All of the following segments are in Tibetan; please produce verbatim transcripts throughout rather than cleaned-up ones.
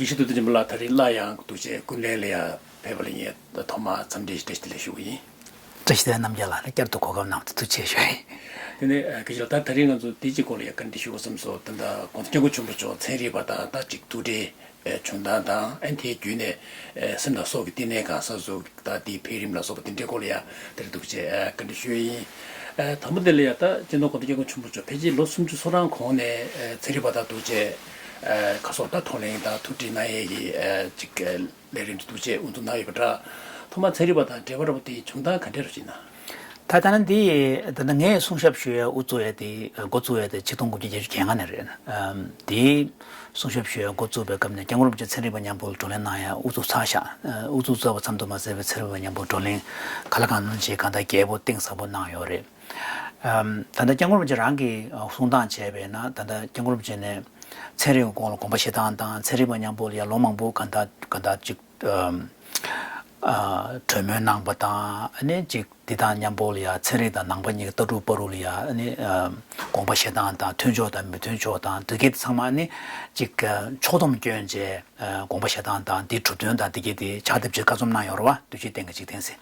ཡེ་ཤེས་རྡོར་གདན་ཆེན་པོ་ལགས། ད་རེས་སླར་ཡང་ཐུགས་རྗེ་སྐུ་ལས་ལ་ཡ་ཕེབས་པ་ལ་ངས་ཐོག་མར་འཚམས་འདྲི་བཀྲ་ཤིས་བདེ་ལེགས་ཞུ་གི་ཡིན། བཀྲ་ཤིས་བདེ་ལེགས། རྣམ་རྒྱལ་ལགས་ལ་བསྐྱར་དུ་གོ་སྐབས་གནང་བ་དེ་ཐུགས་རྗེ་ཆེ་ཞུ་ཡིན། དེ་ནས་ཨ་སྐུ་ཞབས་ལགས། ད་རེས་ང་ཚོ་དེ་གཅིག་སྐོར་ལ་ཡ་བཀའ་འདྲི་ཞུ་དགོས་བསམ་སོང་། ད་ལྟ་གོང་ས་སྐྱབས་མགོན་ཆེན་པོ་མཆོག་ཚན་རིག་པ་དང་ད་ཅིག་ཐུག་འཕྲད་བྱུང་སྟངས་དང་། ཨ་ནི་དེའི་བརྒྱུད་ནས་ཨ་སེམས་དང་སྲོག་གི་བསྟི་གནས་གང་ཟག་ཚོ་ད་དེའི་འཕེལ་རིམ་ལ་སོགས་པ་དེ་འདྲའི་སྐོར་ལ་ཡ་ད་རེས་ཐུགས་རྗེ་ཆེ་ཨ་བཀའ་འདྲི་ཞུ་ཡིན། ཨ་དང་པོ་དེ་ལ་ཡ་ད་སྤྱི་ནོར་གོང་ས་སྐྱབས་མགོན་ཆེན་པོ་མཆོག་ཕལ་ཆེར་ལོ་སུམ་ཅུ་སོ་གྲངས་གོང་ནས་ཨ་ཚན་རིག་པ་དང་ཐུག་འཕྲད་ཨ་ཁ་སོགས་ད་གདོང་ལེན་དང་ཐུག་འཕྲད་གནང་ཡས་ཀྱི་ཨ་ཅིག་ཨ་ལས་རིམ་དེ་ཐུགས་རྗེ་ཆེ་དབུ་འཛུགས་གནང་ཡོད་པ་འདྲ། ཐོག་མར་ཚན་རིག་པ་དང་འབྲེལ་བ་འདྲ་པོ་དེ་བྱུང་སྟངས་ག་འདྲ་རེད་ཅེ་ན། ད་ད་ནི་འདི་ད་ལྟ་ངས་གསུང་ཞབས་ཞུ་ཡ་དབུ་གཙོ་ཡ་དེ་འགོ་བཙུགས་ཡ་དེ་ཆིག་སྟོང་དགུ་བརྒྱ་བརྒྱད་ཅུ་གྱ་ལྔ་ནས་རེད། ཨམ་དེ་གསུང་ཞབས་ཞུ་ཡ་འགོ་བཙུགས་པའི་སྐབས་ནས་སྐྱབས་མགོན་རིན་པོ་ཆེ་ཚན་རིག་པ་མཉམ་པོ་ལ་བགྲོ་གླེང་གནང་ཡ་དབུ་ཚུགས་ཚར་བཞག་ཨ་དབུ་ཚུགས་ཚར་བ་ཙམ་དུ་མ་ཟད་པའི་ཚན་རིག་པ་མཉམ་པོ་བགྲོ་གླེང་ག་ལ་གང་འཚམ་ཅིག་གང་ལྟར་རྒྱས་པོ་གཏིང་ཟབ་པོ་གནང་ཡོད་རེད། ཨམ་ད་ལྟ་སྐྱབས་མགོན་རིན་པོ་ཆེ་རང་གིས་ཨ་གསུང་སྟངས་བྱས་པས་ན། ད་ལྟ་སྐྱབས་མགོན་རིན་པོ་ཆེ་ནས་ཚན་རིག་གི་སྐོར་ལ་དགོངས་པ་བཞེས་སྟངས་དང་། ཚན་རིག་པ་མཉམ་པོ་ལ་ཡ་ལོ་མང་པོ་གང་ལྟར་གང་ལྟར་ཅིག་ཨམ་ཨ་གྲོས་མོལ་གནང་པ་དང་། ཨ་ནི་ཅིག་འདི་དང་མཉམ་པོ་ལ་ཡ་ཚན་རིག་དང་ནང་པ་གཉིས་ཀྱི་ལྟ་གྲུབ་བར་དུ་ལ་ཡ་ཨ་ནི་ཨམ་དགོངས་པ་བཞེས་སྟངས་དང་། མཐུན་ཕྱོགས་དང་མི་མཐུན་ཕྱོགས་དང་། འདི་གའི་ཚང་མ་ཨ་ནི་ཅིག་ཨ་ཕྱོགས་བསྡོམས་བསྐྱོན་བྱས་ཨ་དགོངས་པ་བཞེས་སྟངས་དང་། འདིའི་གྲུབ་དོན་དང་འདི་གའི་དེ་ཕྱག་དེབ་ཅིག་བཀའ་རྩོམ་གནང་ཡོད་རེད་པ། དུས་ཆེན་སྟེང་གི་འཇིག་རྟེན་ཟེར།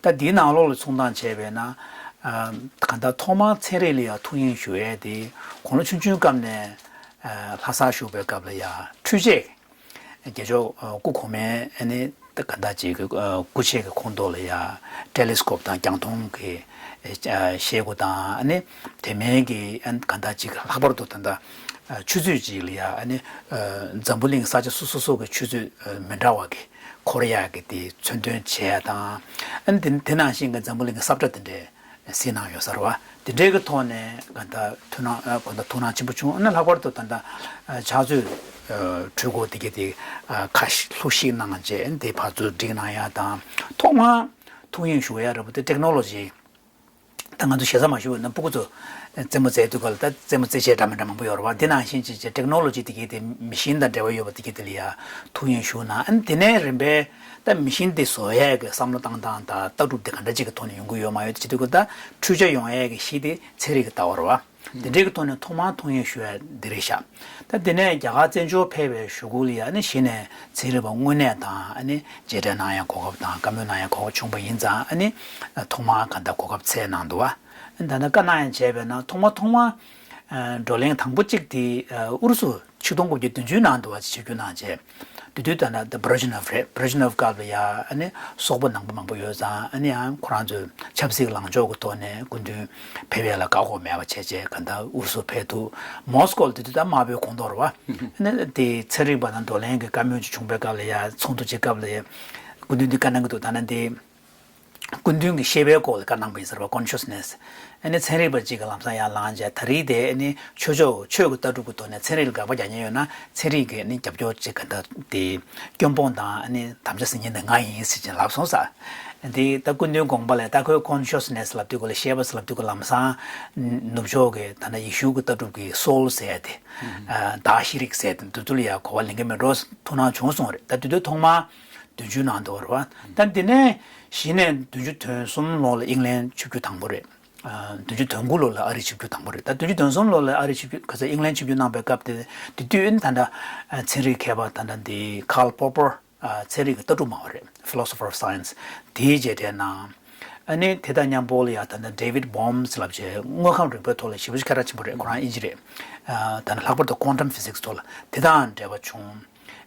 ད་འདིའི་ནང་ལོགས་ལ་གསུང་སྟངས་བྱས་པས་ན། ཨ་གང་ལྟར་ཐོག་མར་ཚན་རིག་ལ་ཡ་ཐུགས་གཡེང་ཞུ་ཡས་དེ་དགུང་ལོ་ཆུང་ཆུང་སྐབས་ནས་ཨ་ལྷ་སར་བཞུགས་པའི་སྐབས་ལ་ཡ་འཕྲུལ་ཆས་རྒྱལ་མཆོག་ཨ་སྐུ་གོང་མའི་ཨ་ནི་གང་ལྟར་ཅིག་གི་ཨ་སྐུ་ཆས་ཀྱི་ཁོངས་གཏོགས་ལ་ཡ་ཊེ་ལི་སི་ཀོབ་དང་རྒྱང་མཐོང་གི་ཨ་ཤེལ་སྒོ་དང་། ཨ་ནི་དེ་མིན་གྱི་ཨ་གང་ལྟར་ཅིག་ལྷག་པར་དུ་ད་ལྟ་ཨ་ཆུ་ཚོད་ཅིག་ལ་ཡ་ཨ་ནི་ཨ་འཛམ་བུ་གླིང་ས་ཆ་སོ་སོ་སོ་གི་ཆུ་ཚོད་ཨ་མི་འདྲ་བ་གི་འཁོར་ཡག་གི་དེ་མཚོན་དོན་བྱས་དང་། ཨ་ནི་དེ་དེ་ནང་བཞིན་གྱི་འཛམ་བུ་གླིང་གི་ས་བཀྲ་དེ་འདྲའི་གཟིགས་གནང་ཡོད་ས་རེད་པ། དེ་འདྲའི་གི་ཐོག་ནས་གང་ལྟར་ཐུགས་སྣང་ཨ་གང་ལྟར་ཐུགས་སྣང་ཆེན་པོ་བྱུང་། ཨ་ནི་ལྷག་པར་དུ་ད་ལྟ་ཨ་ཕྱག་མཛོད་ཨ་འཕྲུལ་འཁོར་དེ་གའི་དེ་ཨ་ཁ་ཤས་ལྷུག་ཤིག་གནང་བྱས། དེ་ཕར་ཚུར་སྒྲིག་གནང་ཡག་དང་། ཐོག་མར་ཐུགས་གཡེང་ཞུ་ཡག་འདྲ་པོ་དེ་ཊེག་ནོ་ལོ་ཇི། ད་ང་ཚོ་ཞེ་ས་མ་ཞུ་བ་ན་སྤུ་གུ་ཚོ་རྩེད་མོ་རྩེ་དུས་སྐབས་ལ་ད་རྩེད་མོ་རྩེད་བྱེད་འདྲ་མི་འདྲ་མང་པོ་ཡོད་རེད་པ། དེ་ནང་བཞིན་ཅིག་ཅིག་ཊེག་ནོ་ལོ་ཇི་དེ་གའི་དེ་མེ་ཤིན་དང་འབྲེལ་བ་ཡོད་པ་དེ་གའི་དེ་ལ་ཡ་ཐུགས་གཡེང་ཞུ་གནང་། ཨ་ནི་དེ་ནས་རིམ་པས་ད་མེ་ཤིན་དེ་བཟོ་ཡག་གི་བསམ་བློ་བཏང་སྟངས་དང་ལྟ་གྲུབ་དེ་ག་འདྲ་ཅིག་གི་ཐོག་ནས་ཡོང་གི་ཡོད་མ་ཡོད་དེ་བྱེད་དུས་སྐབས། ད་འཕྲུལ་ཆས་ཡོང་ཡག་གི་གཞི་དེ་ཚན་རིག་གི་ལྟ་བ་རེད་པ། དེ་འདྲའི་གི་ཐོག་ནས་ཐོག་མར་ཐུགས་གཡེང་ཞུ་ཡག་འདི་རེད་ཤག་ད་དེ་ནས་རྒྱ་གར་བཙན་བྱོལ་ཕེབས་པའི་གཞུག་གུ་ལ་ཡ་ཨ་ནི་གཞི་ནས་ཚན་རིག་པ་དངོས་གནས་དང་ཨ་ནི་མཇལ་འཕྲད་གནང་ཡག་གོ་སྐབས་དང་བཀའ་མོལ་གནང་ཡག་གོ་སྐབས་བྱུང་པ་ཡིན་ཙང་། ཨ་ནི་ཐོག་མར་གང་ལྟར་གོ་སྐབས་སྩལ་གནང་འདུག་པ། ད་ལྟ་བཀའ་གནང་ཡག་བྱས་པས་ན་ཐོག་མ་ཐོག་མ་ཨ་བགྲོ་གླེང་དང་པོ་གཅིག་དེ་ཨ་ཨུ་རུ་སུ་ཆིག་སྟོང་དགུ་བརྒྱ་བདུན་ཅུ་ནང་དུ་བ་ཆིབས་བསྒྱུར་གནང་བྱས། དེ་དུས་ད་ལྟ་ད་བྷི་རེ་ཇི་ནེབ་རེད། བྷི་རེ་ཇི་ནེབ་སྐབས་ལ་ཡ་ཨ་ནི་སོག་པོ་ནང་པ་མང་པོ་ཡོད་ཙང་། ཨ་ནི་ཡང་ཁོ་རང་ཚོས་ཆབ་སྲིད་ལངས་ཕྱོགས་ཀྱི་ཐོག་ནས་སྐུ་མདུན་ཕེབས་ཡག་ལ་དགའ་པོ་མེད་པ་བྱས་བྱས་གང་ལྟར་ཨུ་རུ་སུ་ཕེབས་འདུག་མོ་སི་ཀོ་ལ་དེ་དུས་ད་དམར་པོའི་ཁོངས་གཏོགས་རེད་པ། ཨ་ནི་དེ་ཚན་རིག་པ་དང་བགྲོ་གླེང་གི་བཀའ་མོལ་ཅིག་བྱུང་པའི་སྐབས་ལ་ཡ། ཚོགས་འདུ་ཅིག་སྐབས་ལ་ཡ་སྐུ་མདུན་དེ་བཀའ་གནང་གི་འདུག་ད་ནི་དེ་སྐུ་མདུན་གྱི་ཤེས་པའི་སྐོར་ལ་བཀའ་གནང་པ་ཡིན་ས་རེད་པ། ཀོན་ཤི་ཡ་སི་ནེ་སི། ཨ་ནི་ཚན་རིག་པ་གཅིག་གིས་ལམ་སང་ཡར་ལངས་བྱས། ད་རེས་དེ་ཨ་ནི་ཆོས་ཕྱོགས་ཆོས་ཀྱི་ལྟ་གྲུབ་ཀྱི་ཐོག་ནས་ཚན་རིག་ལ་དགག་པ་རྒྱག་མཁན་ཡོད་ན་ཚན་རིག་གིས་ཨ་ནི་རྒྱབ་སྐྱོར་བྱེད་ག་འདྲ་དེ་སྐྱོན་སྤོང་དང་ཨ་ནི་དམ་བཅའ་ཟིན་མཁན་དེ་ང་ཡིན་ཟེར་བྱས་ལབ་སོང་ས། དེ་ད་སྐུ་མདུན་དགོངས་པ་ལ་ད་ཁོས་ཀོན་ཤི་ཡ་སི་ནེ་སི་ལབ་དུས་སྐབས་ལ། ཤེས་པ་ཟེར་ལབ་དུས་སྐབས་ལ་ལམ་སང་ནུབ་ཕྱོགས་ཀྱི་ད་ལྟ་ཡེ་ཤུ་གི་ལྟ་གྲུབ་ཀྱི་སོའུལ་ཟེར་ཡག་དེ། ཨ་བདག་ཤེས་རིག་ཟེར་ཡག་དེ་འདི་ཚོ་ལ་ཡ་གོ་བ་ལེན་གྱི་མེད་འགྲོ། ཐུགས་སྣང་བྱུང་སོང་རེད། ད་དེ་དུས་ཐོག་མར་བདུན་ཅུ་ནང་དུ་བ་རེད་པ། ད་དེ་ནས་གཞི་ནས་བདུན་ཅུ་དོན་གསུམ་ལོ་ལ་ཨིང་ལན་ཆིབས་བསྒྱུར་དང་པོ་རེད། ཨ་བདུན་ཅུ་དོན་དགུ་ལོ་ལ་ཨ་རི་ཆིབས་བསྒྱུར་དང་པོ་རེད། ད་བདུན་ཅུ་དོན་གསུམ་ལོ་ལ་ཨ་རི་ཆིབས་བསྒྱུར་ག་ས་ཨིང་ལན་ཆིབས་བསྒྱུར་གནང་པའི་སྐབས་དེ། དེ་དུས་ཨ་ནི་ད་ལྟ་ཨ་ཚན་རིག་མཁས་པ་ད་ལྟ་འདི་ཀཱལ་པོ་པར། ཨ་ཚན་རིག་གི་ལྟ་གྲུབ་སྨྲ་བ་རེད། Philosopher of Science། དེའི་མཇལ་འཕྲད་གནང་། ཨ་ནི་དེ་དང་མཉམ་པོ་ལ་ཡ་ད་ལྟ་David Bohm་ཟེར་ལབ་བྱས་དངོས་ཁམས་རིག་པའི་ཐོག་ལ་ཞེ་པོ་ཅིག་མཁས་དྲགས་ཆེན་པོ་རེད། ཁོ་རང་དབྱིན་ཇི་རེད། ཨ་ད་ནི་ལྷག་པར་དུ་quantum physics་ཐོག་ལ་དེ་དང་འབྲེལ་བ་བྱུང་།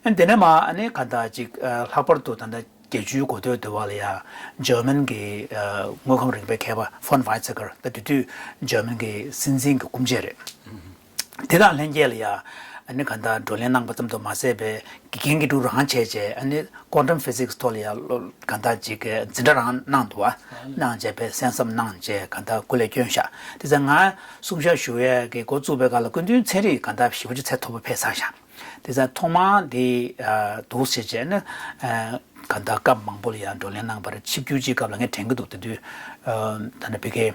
ཨ་དེ་ནས་མར་ཨ་ནི་ག་འདྲ་ཅིག་ཨ་ལྷག་པར་དུ་ད་ལྟ་བརྒྱད་ཅུའི་འགོ་སྟོད་དེ་བ་ལ་ཡ་འཇར་མན་གྱི་ཨ་དངོས་ཁམས་རིག་པའི་མཁས་པ་ཕོན་ཝའི་ཚེ་ཀར། ད་དེ་དུས་འཇར་མན་གྱི་སྲིད་འཛིན་གྱི་སྐུ་མཆེད་རེད། དེ་དང་ལྷན་རྒྱས་ལ་ཡ་ཨ་ནི་ག་འདྲ་བགྲོ་གླེང་གནང་པ་ཙམ་དུ་མ་ཟད་པའི་དགེ་རྒན་གྱི་ཐུགས་རང་བྱས་བྱས། ཨ་ནི་quantum physics་ཐོག་ལ་ཡ་ལོ་ག་འདྲ་ཅིག་གི་འཛིན་གྲྭ་རང་གནང་འདུག་པ། གནང་བྱས་པའི་གསན་བསམ་གནང་བྱས་ག་འདྲ་སྐུ་ལས་བསྐྱོན་ཤག་དེ་ཙང་ང་གསུང་བཤད་ཞུ་ཡས་ཀྱི་འགོ་བཙུགས་པའི་སྐབས་ལ་སྐུ་མདུན་ཚན་རིག་ག་འདྲ་ཞེ་པོ་ཅིག་ཚད་མཐོ་པོ་ཕེབས་ཚར་ཤག་དེ་ཙང་ཐོག་མར་དེ་ཨ་འདུག་ཟེར་བྱས་ནས་ཨ་ག་འདྲ་སྐབས་མང་པོ་ལ་ཡ་བགྲོ་གླེང་གནང་བར་ཆིབས་བསྒྱུར་ཅིག་སྐབས་ལ་ངས་དྲན་གྱི་འདུག་དེ་དུས་ཨ་ད་ནི་བི་ཀེ་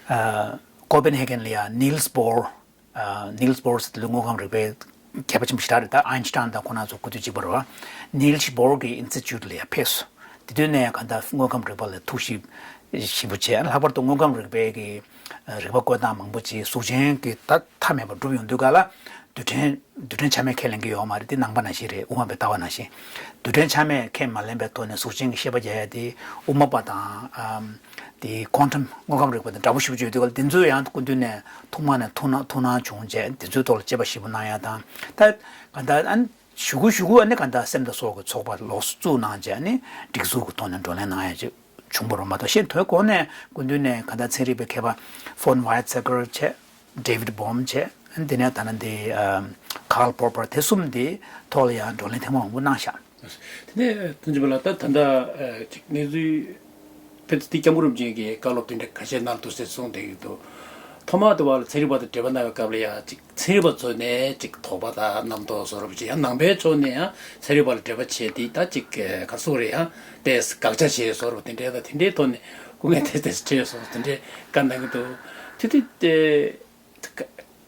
ཨ་ཀོ་པེན་ཧེ་གན་ལ་ཡ་ནིལ་སི་བོར། ཨ་ནིལ་སི་བོར་ཟེར་དེ་ལོ་དངོས་ཁམས་རིག་པའི་མཁས་པ་ཆེན་པོ་ཞེ་དྲག་རེད། ད་ཨའིན་སི་ཊན་དང་ཁོ་རང་ཚོ་སྐུ་དུས་གཅིག་པ་རེད་པ། ནིལ་སི་བོར་གྱི་ཨིན་སི་ཊི་ཊུཊ་ལ་ཡ་ཕེབས་སོང་། དེ་དུས་ནས་གང་ལྟར་དངོས་ཁམས་རིག་པ་ལ་ཐུགས་ཞིབ་ཞིབ་པོ་བྱས། ལྷག་པར་དུ་དངོས་ཁམས་རིག་པའི་གི་རིག་པ་བཀོད་སྟངས་མང་པོ་ཅིག་གཟུགས་ཅན་གྱི་ད་མཐའ་མེད་པར་གྲུབ་ཡོང་དུས་སྐབས་ལ། རྡུལ་ཕྲན་རྡུལ་ཕྲན་ཆ་མེད་ཁས་ལེན་གྱི་ཡོད་མ་རེད། དེ་ནང་པ་ནང་བཞིན་རེད། དབུ་མ་པའི་ལྟ་བ་ནང་བཞིན། རྡུལ་ཕྲན་ཆ་མེད་ཁས་མ་ལེན་པའི་ཐོག་ནས་གཟུགས་ཅན་གྱི་ཤེས་པ་རྒྱག་ཡ་དེ་དབུ་མ་པ་དང་ཨམ་དེ་ཀོན་ཊམ་དངོས་ཁམས་རིག་པ་དང་འདྲ་པོ་ཞེ་པོ་ཅིག་ཡོད་དུས་ག་ལ། དེ་ཚོས་ཡང་སྐུ་མདུན་ནས་ཐོག་མ་ནས་ཐུགས་སྣང་ཐུགས་སྣང་བྱུང་བྱས། དེ་ཚོའི་ཐོག་ལ་དཔྱད་པ་ཞིབ་པོ་གནང་ཡ་དང་། ད་ག་ད་ཨ་ནི་གཞུག་གུ་གཞུག་གུ་ཨ་ནི་ག་ད་སེམས་དང་སྲོག་གི་ཚོགས་པ་ལོགས་སུ་བཙུགས་གནང་བྱས། ཨ་ནི་སྒྲིག་འཛུགས་ཀྱི་ཐོག་ནས་བགྲོ་གླེང་གནང་ཡ་ཅིག་བྱུང་བ་རེད་མ་གཏོགས། གཞན་དོན་གོང་ནས་སྐུ་མདུན་ནས་ག་ད་ཚན་རིག་པའི་མཁས་པ་ཕོན་ཝའི་ཚེ་ཀེར་བྱས། ཌེ་ཝིཌ་བྷོམ་བྱས། དེ་ནས་ད་ནི་འདི་ཨ་ཀཱརལ་པོ་པར་དེ་གསུམ་འདི་ཐོག་ལ་ཡང་བགྲོ་གླེང་ཐེངས་མང་པོ་གནང་ཤག། དེ་ནས་ཐུན་ཅི་པ་ལ་ད་ད་ལྟ་ཨ་ཅིག་གནས་ཚུལ་ཕན་ཚུན་འདི་སྐྱབས་མགོན་རིན་པོ་ཆེ་གིས་བཀའ་སློབ་དེ་འདྲ་ཁ་ཤས་གནང་འདུག་ཟེར་གསུངས་བསྡད་ཀྱི་འདུག། ཐོག་མར་དུ་བ་ལ་ཚན་རིག་པ་དང་འབྲེལ་བ་གནང་བའི་སྐབས་ལ་ཡང་ཅིག་ཚན་རིག་པ་ཚོ་ནས་ཅིག་དོགས་པ་དང་རྣམ་རྟོག་བཟོ་འདྲ་པོ་ཅིག། ཡང་ནང་པའི་ཕྱོགས་ནས་ཡང་ཚན་རིག་པ་ལ་འབྲེལ་བ་བྱས་ཏེ་ད་ཅིག་ག་རེ་ཟེར་དགོས་རེད། ཡང་དེ་དགག་བྱ་བྱས་བཟོ་འདྲ་པོ་དེ་འདྲའི་ད་དེ་འདྲའི་ཐོག་ནས་སྐུ་ངལ་དེ་དེ་སྤྲད་སོང་། དེ་འདྲའི་བཀའ་གནང་གི་འདུག། དེ་དུས་དེ་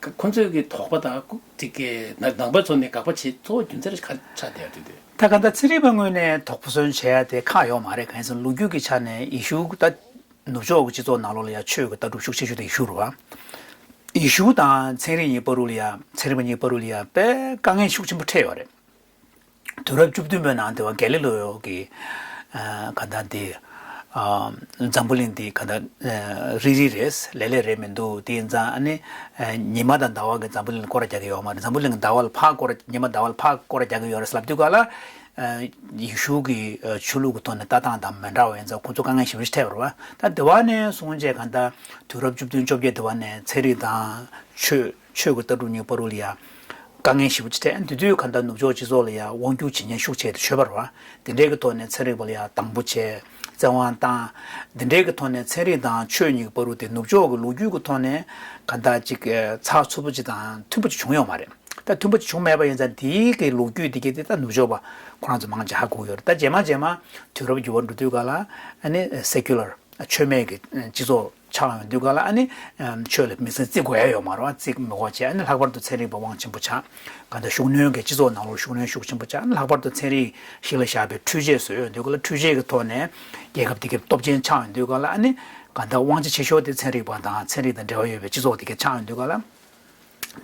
ཁོ་ཚོས་ཀྱི་དོགས་པ་དང་ཀུ་དེ་གའི་ནང་པ་ཚོ་ནས་དགག་པ་བྱེད་གཙོ་བོ་རྒྱུ་མཚན་རེ་ག་ཆགས་བསྡད་ཡོད་དུས་དེ། ད་ག་ད་ཚན་རིག་པའི་ངོས་ནས་དོགས་པ་ཟོན་བྱེད་ཡ་དེ་ཁག་ཡོད་མ་རེད། གང་ཡིན་ཟེར་ན་ལོ་རྒྱུས་ཀྱི་ཆ་ནས་ཡེ་ཤུ་ད་ནུབ་ཕྱོགས་ཀྱི་སྤྱི་ཚོགས་ནང་ལོགས་ལ་ཡ་ཆོས་ཀྱི་ལྟ་གྲུབ་ཤུགས་ཆེ་ཤོས་དེ་ཡེ་ཤུ་རེད་བ། ཡེ་ཤུ་དང་ཚན་རིག་གཉིས་བར་དུ་ལ་ཡ་ཚན་རིག་པ་གཉིས་བར་དུ་ལ་ཡ་དཔེ་དཀའ་ངལ་ཤུགས་ཆེན་པོ་འཕྲད་ཡོད་རེད། དུས་རབས་བཅུ་བདུན་པའི་ནང་དེ་བ་གལ་ལི་ལོ་གི་ཨ་ག་ད་དེ་ཨ་འཛམ་བུ་གླིང་དེ་ག་ད་ཨ་རིལ་རིལ་རེད། ལེབ་ལེབ་རེད་མི་འདུག། དེ་ཡིན་ཙང་ཨ་ནི་ཨ་ཉི་མ་དང་ཟླ་བ་གི་འཛམ་བུ་གླིང་ལ་སྐོར་ར་རྒྱག་གི་ཡོད་མ་རེད། འཛམ་བུ་གླིང་གི་ཟླ་བ་ལ་ཕར་སྐོར་ར་ཉི་མ་ཟླ་བ་ལ་ཕར་སྐོར་ར་རྒྱག་གི་ཡོད་རེད་ལབ་དུས་ག་ལ། ཨ་ཡེ་ཤུ་གི་ཨ་ཆོས་ལུགས་ཀྱི་ཐོག་ནས་ལྟ་སྟངས་དང་མི་འདྲ་བ་ཡིན་ཙང་ཁོང་ཚོ་དཀའ་ངལ་ཞེ་པོ་ཞིག་འཕྲད་པ་རེད་བ། ད་དེ་བ་ནས་བཟུང་བྱས་ག་ད་དུས་རབས་བཅུ་བདུན་བཅོ་བརྒྱད་དེ་བ་ནས་ཚན་རིག་དང་ཆོས་ཆོས་ཀྱི་ལྟ་གྲུབ་གཉིས་བར་དུ་ལ་ཡ་དཀའ་ངལ་ཞེ་པོ་ཅིག་འཕྲད། དེ་དུས་ག་ད་ནུབ་ཕྱོགས་སྤྱི་ཚོགས་ལ་ཡ་དབང་སྒྱུར་བྱེད་མཁན་ཤུགས་ཆེ་དེ་ཆོས་པ་རེད་བ། དེ་འདྲའི་གི་ཐོག་ནས་ཚན་རིག་པ་ལ་ཡ་དང་པོ་བྱས་བཙན་དབང་བཏང་། དེ་འདྲའི་གི་ཐོག་ནས་ཚན་རིག་དང་ཆོས་གཉིས་ཀྱི་བར་དུ་དེ་ནུབ་ཕྱོགས་ཀྱི་ལོ་རྒྱུས་ཀྱི་ཐོག་ནས་ག་ད་ཅིག་ཚགས་ཚུད་པོ་ཅིག་དང་མཐུན་པོ་ཅིག་བྱུང་ཡོད་མ་རེད། ད་མཐུན་པོ་ཅིག་བྱུང་མེད་པ་ཡིན་ཙང་དེའི་གི་ལོ་རྒྱུས་དེ་གི་དེ་ད་ནུབ་ཕྱོགས་པ་ཁོ་རང་ཚོ་མང་ཆེ་ཧ་གོ་ཡོད་རེད། ད་རྗེས་མ་རྗེས་མ་དུས་རབས་འགྱུར་བ་འགྲོ་དུས་ག་ལ་ཨ་ནི་སེ་ཀུ་ལར་ཆོས་མེད་ཀྱི་སྤྱི་ཚོགས་ཆགས་ཡོང་དུས་ག་ལ་ཨ་ནི་ཆོས་ལ་མི་སེམས་བརྩི་དགོས་ཡ་ཡོད་མ་རེད་བ། བརྩི་མི་དགོས་བྱས། ཨ་ནི་ལྷག་པར་དུ་ཚན་རིག་པ་དབང་ཆེན་པོ་ཆགས། གང་ལྟར་ཤུགས་སྣོན་གྱི་སྤྱི་ཚོགས་ནང་ལོགས་ཤུགས་སྣོན་ཤུགས་ཆེན་པོ་ཆགས། ཨ་ནི་ལྷག་པར་དུ་ཚན་རིག་གཞི་ལ་བཞག་པའི་འཕྲུལ་ཆས་བཟོས་ཡོང་དུས་ག་ལ་འཕྲུལ་ཆས་ཀྱི་ཐོག་ནས་རྒྱལ་ཁབ་དེ་གའི་སྟོབས་ཆེན་ཆགས་ཡོང་དུས་ག་ལ་ཨ་ནི་གང་ལྟར་དབང་ཆ་ཆེ་ཤོས་དེ་ཚན་རིག་པ་དང་ཚན་རིག་དང་འབྲེལ་བ་ཡོད་པའི་སྤྱི་ཚོགས་དེ་གའི་ཆགས་ཡོང་དུས་ག་ལ།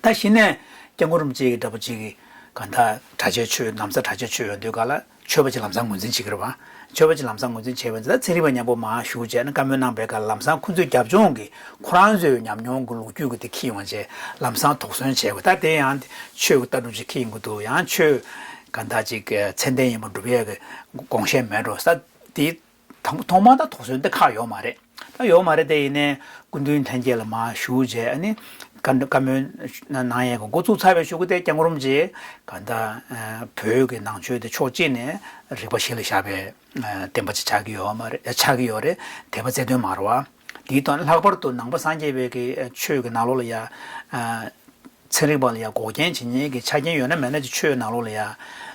ད་གཞི་ནས་སྐྱབས་མགོན་རིན་པོ་ཆེ་གི་འདྲ་པོ་ཅིག་གི་གང་ལྟར་གྲྭ་ཆས་མཆོད། ན་བཟའ་གྲྭ་ཆས་མཆོད་ཡོང་དུས་ག་ལ་ཆོས་པ་ཅིག་ལམ་སང་ངོས་འཛིན་བྱེད་ཀྱི་རེད་བ། ཆོས་པ་ཅིག་ལམ་སང་ངོས་འཛིན་བྱས་པ་ཡིན་ཙང་ཚན་རིག་པ་མཉམ་པོ་མར་ཞུགས་བྱས་ནས་བཀའ་མོལ་གནང་པའི་སྐབས་ལམ་སང་ཁོང་ཚོའི་རྒྱབ་ལྗོངས་ཀྱི་ཁོ་རང་ཚོའི་ཉམས་མྱོང་གི་ལོ་རྒྱུས་ཀྱི་དེ་འཁྱེར་ཡོང་བྱས་ལམ་སང་དོགས་ཟོན་བྱས་དགོས། ད་དེ་ཡང་ཆོས་ཀྱི་ལྟ་གྲུབ་ཅིག་འཁྱེར་ཡོང་གི་འདུག། ཡང་ཆོས་གང་ལྟར་ཅིག་ཚད་ལྡན་ཡིན་པ་སྒྲུབ་ཡས་ཀྱི་དགོངས་བཞེས་མེད་འགྲོ་ས་དེ། དང་པོ་ཐོག་མར་ད་དོགས་ཟོན་དེ་ཁག་ཡོད་མ་རེད། ད་ཡོད་མ་རེད། དེ་ཡིན་ནའི་སྐུ་མདུན་ལྷན་རྒྱས་ལ་མར་ཞུགས་བྱས་ཨ་ནི་བཀའ་བཀའ་མོལ་གནང་ཡས་ཀྱི་འགོ་བཙུགས་ཚར་བའི་གཞུག་གུ་དེ་སྐྱབས་མགོན་རིན་པོ་ཆེ་གང་ལྟར་བོད་ཀྱི་ནང་ཆོས་དེ་ཕྱོགས་གཅིག་ནས་རིག་པ་གཞི་ལ་བཞག་པའི་བསྟན་པ་ཅིག་ཆགས་ཀྱི་ཡོད་མ་རེད། ཆགས་ཀྱི་ཡོད་རེད། དད་པ་རྩ་དོན་མ་རེད་བ། དེའི་ཐོག་ནས་ལྷག་པར་དུ་ནང་པ་སངས་རྒྱས་པའི་གི་ཆོས་ཀྱི་ནང་ལོགས་ལ་ཡ། ཚན་རིག་པ་ལ་ཡང་འགོག་རྐྱེན་བྱེད་མཁན་གྱི་ཆ་རྐྱེན་ཡོད་ན་མེད་ན་ཅིག་ཆོས་ནང་ལོགས་ལ་ཡང་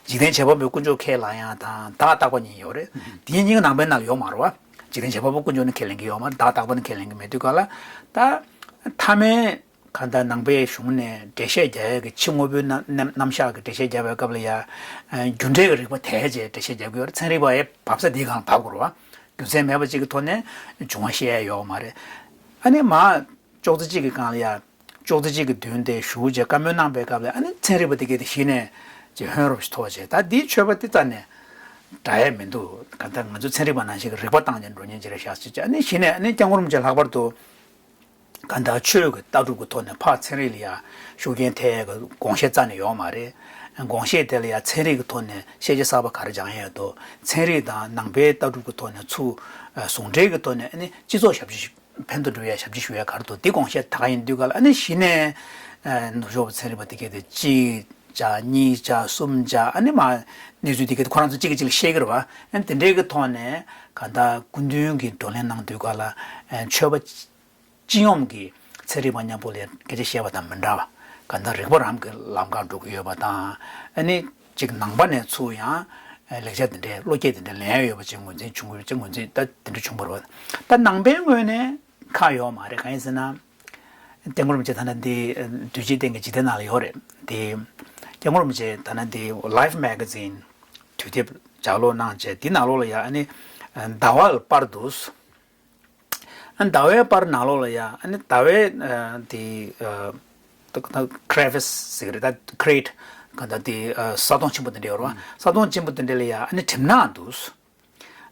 འཇིག་རྟེན་བྱེད་པ་པོའི་དཀོན་མཆོག་ཁས་བླངས་ཡ་དང་བདག་རྟག་པ་གཉིས་ཡོད་རེད། དེ་གཉིས་ཀྱི་ནང་པའི་ནང་ལ་ཡོད་མ་རེད་བ། འཇིག་རྟེན་བྱེད་པ་པོ་དཀོན་མཆོག་ནི་ཁས་ལེན་གྱི་ཡོད་མ་རེད། བདག་རྟག་པ་ནི་ཁས་ལེན་གྱི་མེད་དུས་ག་ལ། ད་མཐའ་མའི་གང་ལྟར་ནང་པའི་གཞུང་ནས་འགྲེལ་བཤད་རྒྱག་ཡ་གི་ཕྱི་དངོས་པོའི་རྣམ་རྣམ་གཞག་གི་འགྲེལ་བཤད་རྒྱག་པའི་སྐབས་ལ་ཡ། རྒྱུ་འབྲས་ཀྱི་རིགས་པ་དེད་བྱས་འགྲེལ་བཤད་རྒྱག་གི་ཡོད་རེད། ཚན་རིག་པ་ཡི་བབས་ས་འདིའི་སྒང་ལ་བབས་དགོས་རེད་བ། རྒྱུ་མཚན་མེད་པ་ཅིག་གི་ཐོག་ནས་འབྱུང་བ་བཤད་ཡ་ཡོད་མ་རེད། ཨ་ནི་མ། ཅོག་ཙེ་གཅིག་གི་སྒང་ལ་ཡ། ཅོག་ཙེ་གཅིག་གི་མདུན་དེ་བཞུགས་བྱས་བཀའ་མོལ་གནང་པའི་སྐབས་ལ་ཨ་ནི་ཚན་རིག་པ་དེ་གས་དེ་གཞི་ནས་ཅིག་ཧོན་རོབ་ཞིག་ཐོགས་བྱས། ད་འདིའི་ཆོས་པ་དེ་རྩ་ནས་འདྲ་ཡས་མི་འདུག། གང་ལྟར་ང་ཚོ་ཚན་རིག་པ་ནང་བཞིན་གྱི་རིག་པ་བཏང་བྱས་འགྲོ་མཁན་ཅིག་རེད་ཤག་ཟེར་བྱས། ཨ་ནི་གཞི་ནས་ཨ་ནི་སྐྱབས་མགོན་རིན་པོ་ཆེ་ལྷག་པར་དུ་གང་ལྟར་ཆོས་ཀྱི་ལྟ་གྲུབ་ཀྱི་ཐོག་ནས་ཕར་ཚན་རིག་ལ་ཡ་ཤུགས་རྐྱེན་ཐེབས་ཡས་ཀྱི་དགོངས་བཞེད་རྩ་ནས་ཡོད་མ་རེད། དགོངས་བཞེད་དེ་ལ་ཡ་ཚན་རིག་གི་ཐོག་ནས་ཤེས་བྱ་གསར་པ་ག་རེ་སྦྱང་ཡས་འདུག། ཚན་རིག་དང་ནང་པའི་ལྟ་གྲུབ་ཀྱི་ཐོག་ནས་ཚུར་ཟུང་འབྲེལ་གྱི་ཐོག་ནས་ཨ་ནི་སྤྱི་ཚོགས་ཞབས་ཕྱི་ཕན་ཐོགས་འགྲོ་ཡ་ཞབས་ཕྱི་ཞུ་ཡ་ག་རེ་འདུག། འདི་དགོངས་བཞེས་ད་ག་ཡིན་དུས་ག་ལ་ཨ་ནི་གཞི་ནས་ནུབ་ཕྱོགས་པ་ཚན་རིག་པ་དེ་གས་དེ་གཅིག་བྱ་གཉིས་བྱ་གསུམ་བྱ་ཨ་ནི་མ་གནས་ཚུལ་དེ་གས་དེ་ཁོ་རང་ཚོ་གཅིག་གིས་གཅིག་ལ་བཤད་ཀྱི་རེད་བ། ཨ་ནི་དེ་འདྲའི་གི་ཐོག་ནས་གང་ལྟར་སྐུ་མདུན་གྱིས་བགྲོ་གླེང་གནང་དུས་ག་ལ་ཆོས་པ་སྤྱི་ཡོངས་ཀྱི་ཚན་རིག་པ་མཉམ་པོ་ལ་སྐད་ཆ་བཤད་པ་དང་མི་འདྲ་བ། གང་ལྟར་རིག་པ་རང་གི་ལམ་ཁར་འགྲོ་གི་ཡོད་པ་དང་། ཨ་ནི་གཅིག་ནང་པ་ནས་ཚུར་ཡང་ལེགས་ཆ་དེ་འདྲའི་བློ་སྐྱེད་དེ་འདྲའི་ལེན་ཡ་ཡོད་པ་ཅིག་ངོས་འཛིན་བྱུང་གི་ཡོད་ཅིག་ངོས་འཛིན་ད་དེ་འདྲ་བྱུང་བ་རེད། ད་ནང་པའི་ངོས་ནས་ཁག་ཡོད་མ་རེད། གང་ཡིན་ཟེར་ན། སྐྱབས་མགོན་རིན་པོ་ཆེ་ཐ་ན་འདི་དུས་ཆེན་སྟེང་གི་འཇིག་རྟེན་ནང་ལ་ཡོད་རེད་དེ། སྐྱབས་མགོན་རིན་པོ་ཆེ་ཐ་ན་འདི་Life Magazine་དུས་དེབ་ལྗགས་ཀློག་གནང་བྱས་འདི་ནང་ལོགས་ལ་ཡ་ཨ་ནི་ཟླ་བ་ལ་པར་འདུག། ཨ་ཟླ་བའི་པར་ནང་ལོགས་ལ་ཡ་ཨ་ནི་ཟླ་བའི་ཨ་དེ་ཨ་ ད་ད་crevice་ཟེར་གི་རེད། ད་crater་ག་ད་དེ་ས་དོང་ཆེན་པོ་དེ་འདྲ་ཡོད་རེད་བ། ས་དོང་ཆེན་པོ་དེ་འདྲ་ལ་ཡ་ཨ་ནི་གྲིབ་ནག་འདུག་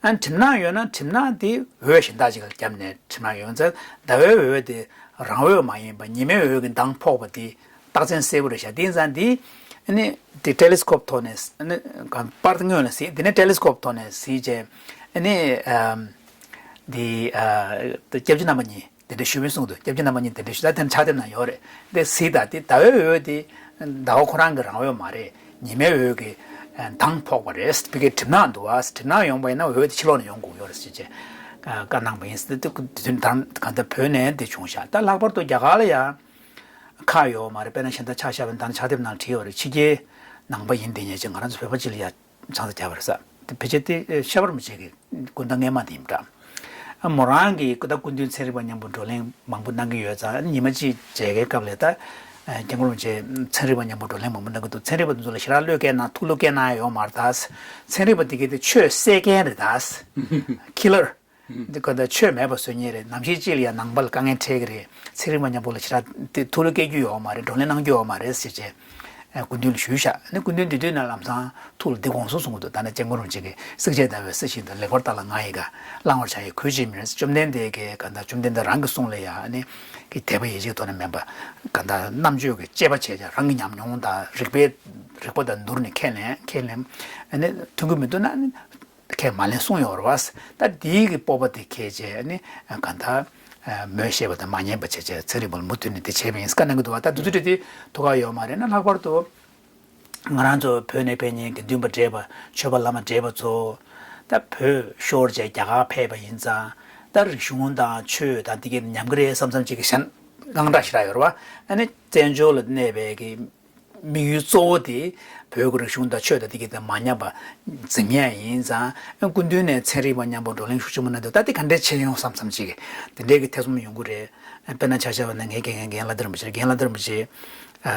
ཨ་ནི་གྲིབ་ནག་ཡོད་ན་གྲིབ་ནག་དེ་འོད་གཞན་དག་ཅིག་ལ་བརྒྱབ་ནས་གྲིབ་ནག་ཡོང་ཚེ་ཟླ་བའི་འོད་དེ་རང་འོད་མ་ཡིན་པ་ཉི་མའི་འོད་ཀྱི་མདངས་ཕོག་པ་དེ་རྟགས་མཚན་གསལ་པོ་རེད་ཤག་དེ་ཡིན་ཙང་དེ་ཨ་ནི་དེ་ཊེ་ལི་སི་ཀོབ་ཐོག་ནས་ཨ་ནི་ག་པར་དེ་སྔོན་ལ་གཟིགས། དེ་ནས་ཊེ་ལི་སི་ཀོབ་ཐོག་ནས་གཟིགས་རྗེས་ཨ་ནི་ཨམ་དེ་ཨ་སྐྱབས་རྗེ་རྣམ་པ་གཉིས་དེ་འདྲ་ཞུ་བའི་གསུང་དུ། སྐྱབས་རྗེ་རྣམ་པ་གཉིས་དེ་འདྲ་ཞུ། ད་དེ་ཕྱག་དེབ་ནང་ཡོད་རེད། དེ་གཟིགས་དང་། དེ་ཟླ་བའི་འོད་དེ་ཟླ་བ་ཁོ་རང་གི་རང་འོད་མ་རེད། ཉི་མའི་འོད་ཀྱི་མདངས་ཕོག་པ་རེད། ཕ་གིའི་གྲིབ་ནག་འདུག་བ། གྲིབ་ནག་ཡོང་པ་ཡིན་ན་འོད་དེ་ཕྱི་ལོགས་ནས་ཡོང་དགོས་ཡོད་རེད་ཟེར་བྱས་བཀའ་གནང་པ་ཡིན། དེ་དུས་གང་ལྟར་བོད་ནས་དེ་བྱུང་ཤག་ད་ལྷག་པར་དུ་རྒྱ་གར་ལ་ཡ་ཁག་ཡོད་མ་རེད། དཔེར་ན་གཞན་དག་ཆ་བཞག་པ་ཡིན་ན་ད་ནི་ཕྱག་དེབ་ནང་བྲིས་ཡོད་རེད། ཕྱི་རྒྱལ་ནང་པ་ཡིན་དེ་ཉེ་ཆེ་ང་རང་ཚོ་བོད་པ་ཅིག་ལ་ཡ་ཆང་ས་རྒྱབ་པ་རེད་ས། དེ་ཕལ་ཆེར་དེ་ཤེས་རབ་རིན་པོ་ཆེ་གི་སྐུ་ཟླ་སྔས་མ་དེ་ཡིན་པ་འདྲ། ཨ་མོ་རང་གིས་ད་སྐུ་མདུན་ཚན་རིག་པ་མཉམ་པོ་བགྲོ་གླེང་མང་པོ་གནང་གི་ཡོད་ཙང་། ཉི་མ་གཅིག་མཇལ་ཁའི་སྐབས་ལ་ད་སྐྱབས་མགོན་རིན་པོ་ཆེ་ཚན་རིག་པ་མཉམ་པོ་བགྲོ་གླེང་མང་པོ་གནང་གི་འདུག་ཚན་རིག་པ་དེ་ཚོ་ལ་ཞེ་དྲག་བློས་བཀལ་གནང་། ཐུགས་བློ་བཀལ་གནང་ཡ་ཡོད་མ་རེད་ད། ཚན་རིག་པ་དེ་གས་དེ་ཆོས་བསད་མཁན་རེད་ད། ཁི་ལར། འདི་ག་ད་ཆོས་མེད་པ་བཟོ་མཁན་རེད། ནམ་ཞིག་ཅིག་ལ་ཡང་ནང་པ་ལ་དཀའ་ངལ་འཕྲད་ཀྱི་རེད། ཚན་རིག་པ་མཉམ་པོ་ལ་ཞེ་དྲག་དེ་ཐུགས་བློ་བསྐྱེད་རྒྱུ་ཡོད་མ་རེད། བགྲོ་གླེང་གནང་རྒྱུ་ཡོད་མ་རེད་ཟེར་བྱས་སྐུ་མདུན་ལ་ཞུས་ཤག་ཨ་ནི་སྐུ་མདུན་དེ་དུས་ནས་ལམ་སང་ཐུགས་ལ་འདི་དགོངས་སུ་གསུངས་འདུག་ད་ནི་སྐྱབས་མགོན་རིན་པོ་ཆེ་གིས་བསྲེགས་བཅད་བརྡར་བའི་ས་བཞིན་དུ། ལེགས་པར་བརྟགས་ལ་ང་ཡི་བཀའ། བླང་བར་བྱ་ཡི་གུས་ཕྱིར་མིན། བཅོམ་ལྡན་འདས་ཀྱི་ག་ད་བཅོམ་ལྡན་འདས་རང་གི་གསུང་ལ་ཡང་ཨ་ནི་གི་དད་པ་ཡིད་ཆེས་ཐོག་ནས་མེད་པ། ག་ད་རྣམ་དཔྱོད་ཀྱི་དཔྱད་པ་བྱས་ཀྱང་རང་གི་ཉམས་མྱོང་དང་རིག་པའི་རིག་པ་དང་བསྡུར་ནས་ཁས་ལེན་ཁས་ལེན་ཨ་ནི་མཐུན་གྱི་མི་འདུག་ན་ཨ་ནི། ཁས་མ་ལེན་གསུངས་ཡོད་རེད་བ། ད་དེའི་གི་སྤོབས་པ་དེ་ཁྱེད་ཅེས་ནི་གང་ལྟར་མོས་ཤེས་པ་དང་མ་ཉན་པ་བྱས་བྱས་ཚན་རིག་པ་ལ་མུ་མཐུད་ནས་དེ་བྱས་པ་ཡིན་བཀའ་གནང་གི་འདུག་བ། ད་དུས་ཚོད་དེ་ཐུགས་ཁག་ཡོད་མ་རེད་ན། ལྷག་པར་དུ་ང་རང་ཚོ་བོད་ནས་ཕེབས་མཁན་གྱི་འདུན་པ་བགྲེས་པ་ཆོས་པ་བླ་མ་བགྲེས་པ་ཚོ་ད་བོད་ཤོར་བྱས་རྒྱ་གར་ཕེབས་པ་ཡིན་ཙང་ད་རིག་གཞུང་དང་ཆོས་དང་དེ་གའི་ཉམས་ཀྱི་རེད་བསམ་བསམ་ཅིག་གི་ཞེད་སྣང་འདྲ་ཞིག་རག་ཡོད་རེད་བ། ཨ་ནི་བཙན་བྱོལ་ལ་གནས་པའི་གི་དམིགས་ཡུལ་གཙོ་བོ་དེ་བོད་ཀྱི་རིག་གཞུང་དང་ཆོས་དང་དེ་གའི་དེ་མ་ཉམས་པ་འཛིན་ཡ་ཡིན་ཙང་། སྐུ་མདུན་ནས་ཚན་རིག་པ་མཉམ་པོ་བགྲོ་གླེང་ཤུགས་ཆེན་པོ་གནང་དུས་ད་དེ་ག་འདྲས་བྱེད་ཡོང་བསམ་བསམ་ཅིག་དེ་འདྲས་ཀྱི་ཐེ་ཚོམ་ཡོང་གི་རེད། དཔེར་ན་ཆ་བཞག་པ་ན་ངའི་དགེ་རྒན་རྒན་ལགས་བདེ་རིན་པོ་ཆེ་རེད། རྒན་ལགས་བདེ་རིན་པོ་ཆེ་ཨ་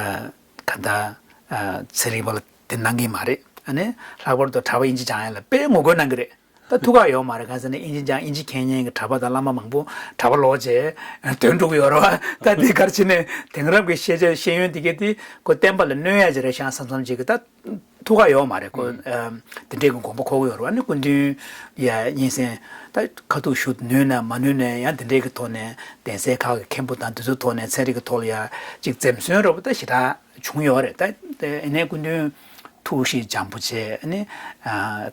ག་ད་ཨ་ཚན་རིག་པ་ལ་དེ་གནང་གི་མ་རེད། ཨ་ནི་ལྷག་པར་དུ་གྲྭ་པ་དབྱིན་ཇི་སྦྱང་ཡ་ལ་དཔེ་ངོ་རྒོལ་གནང་གི་རེད། ད་ཐུགས་ཁག་ཡོད་མ་རེད། གང་ཟེར་ན་དབྱིན་ཇི་སྦྱང་དབྱིན་ཇི་མཁྱེན་མཁན་གྱི་གྲྭ་པ་དང་བླ་མ་མང་པོ་གྲྭ་པ་ལོག་བྱས་ཐོན་འགྲོ་གི་ཡོད་རེད་བ། ད་དེ་ག་རེ་བྱས་ནས་དེང་རབས་ཀྱི་ཤེས་བྱ་ཤེས་ཡོན་དེ་གས་དེ་ཁོ་བསྟན་པ་ལ་གནོད་ཡ་ཅིག་རེད་ཤག་བསམ་བསམ་ཅིག་གི་ད་ཐུགས་ཁག་ཡོད་མ་རེད། ཁོ་ཨམ་དེ་འདྲས་ཀྱི་དགོངས་པ་འཁོར་གི་ཡོད་རེད་བ། ཨ་ནི་སྐུ་མདུན་ཡ་སྙན་སེང་ད་ཁ་ཐུག་ཞུ་ནུས་ན་མ་ནུས་ན་ཡང་དེ་འདྲས་ཀྱི་ཐོག་ནས་གདན་སའི་ཁག་གི་མཁན་པོ་དང་དེ་ཚོའི་ཐོག་ནས་ཚན་རིག་གི་ཐོག་ལ་ཡ་ཅིག་འཛེམ་ཟོན་འདྲ་པོ་ད་ཞེ་དྲག་བྱུང་ཡོད་རེད། ད་དེ་ནས་སྐུ་མདུན་ཐུགས་གཤིས་འཇམ་པོ་བྱས་ནི་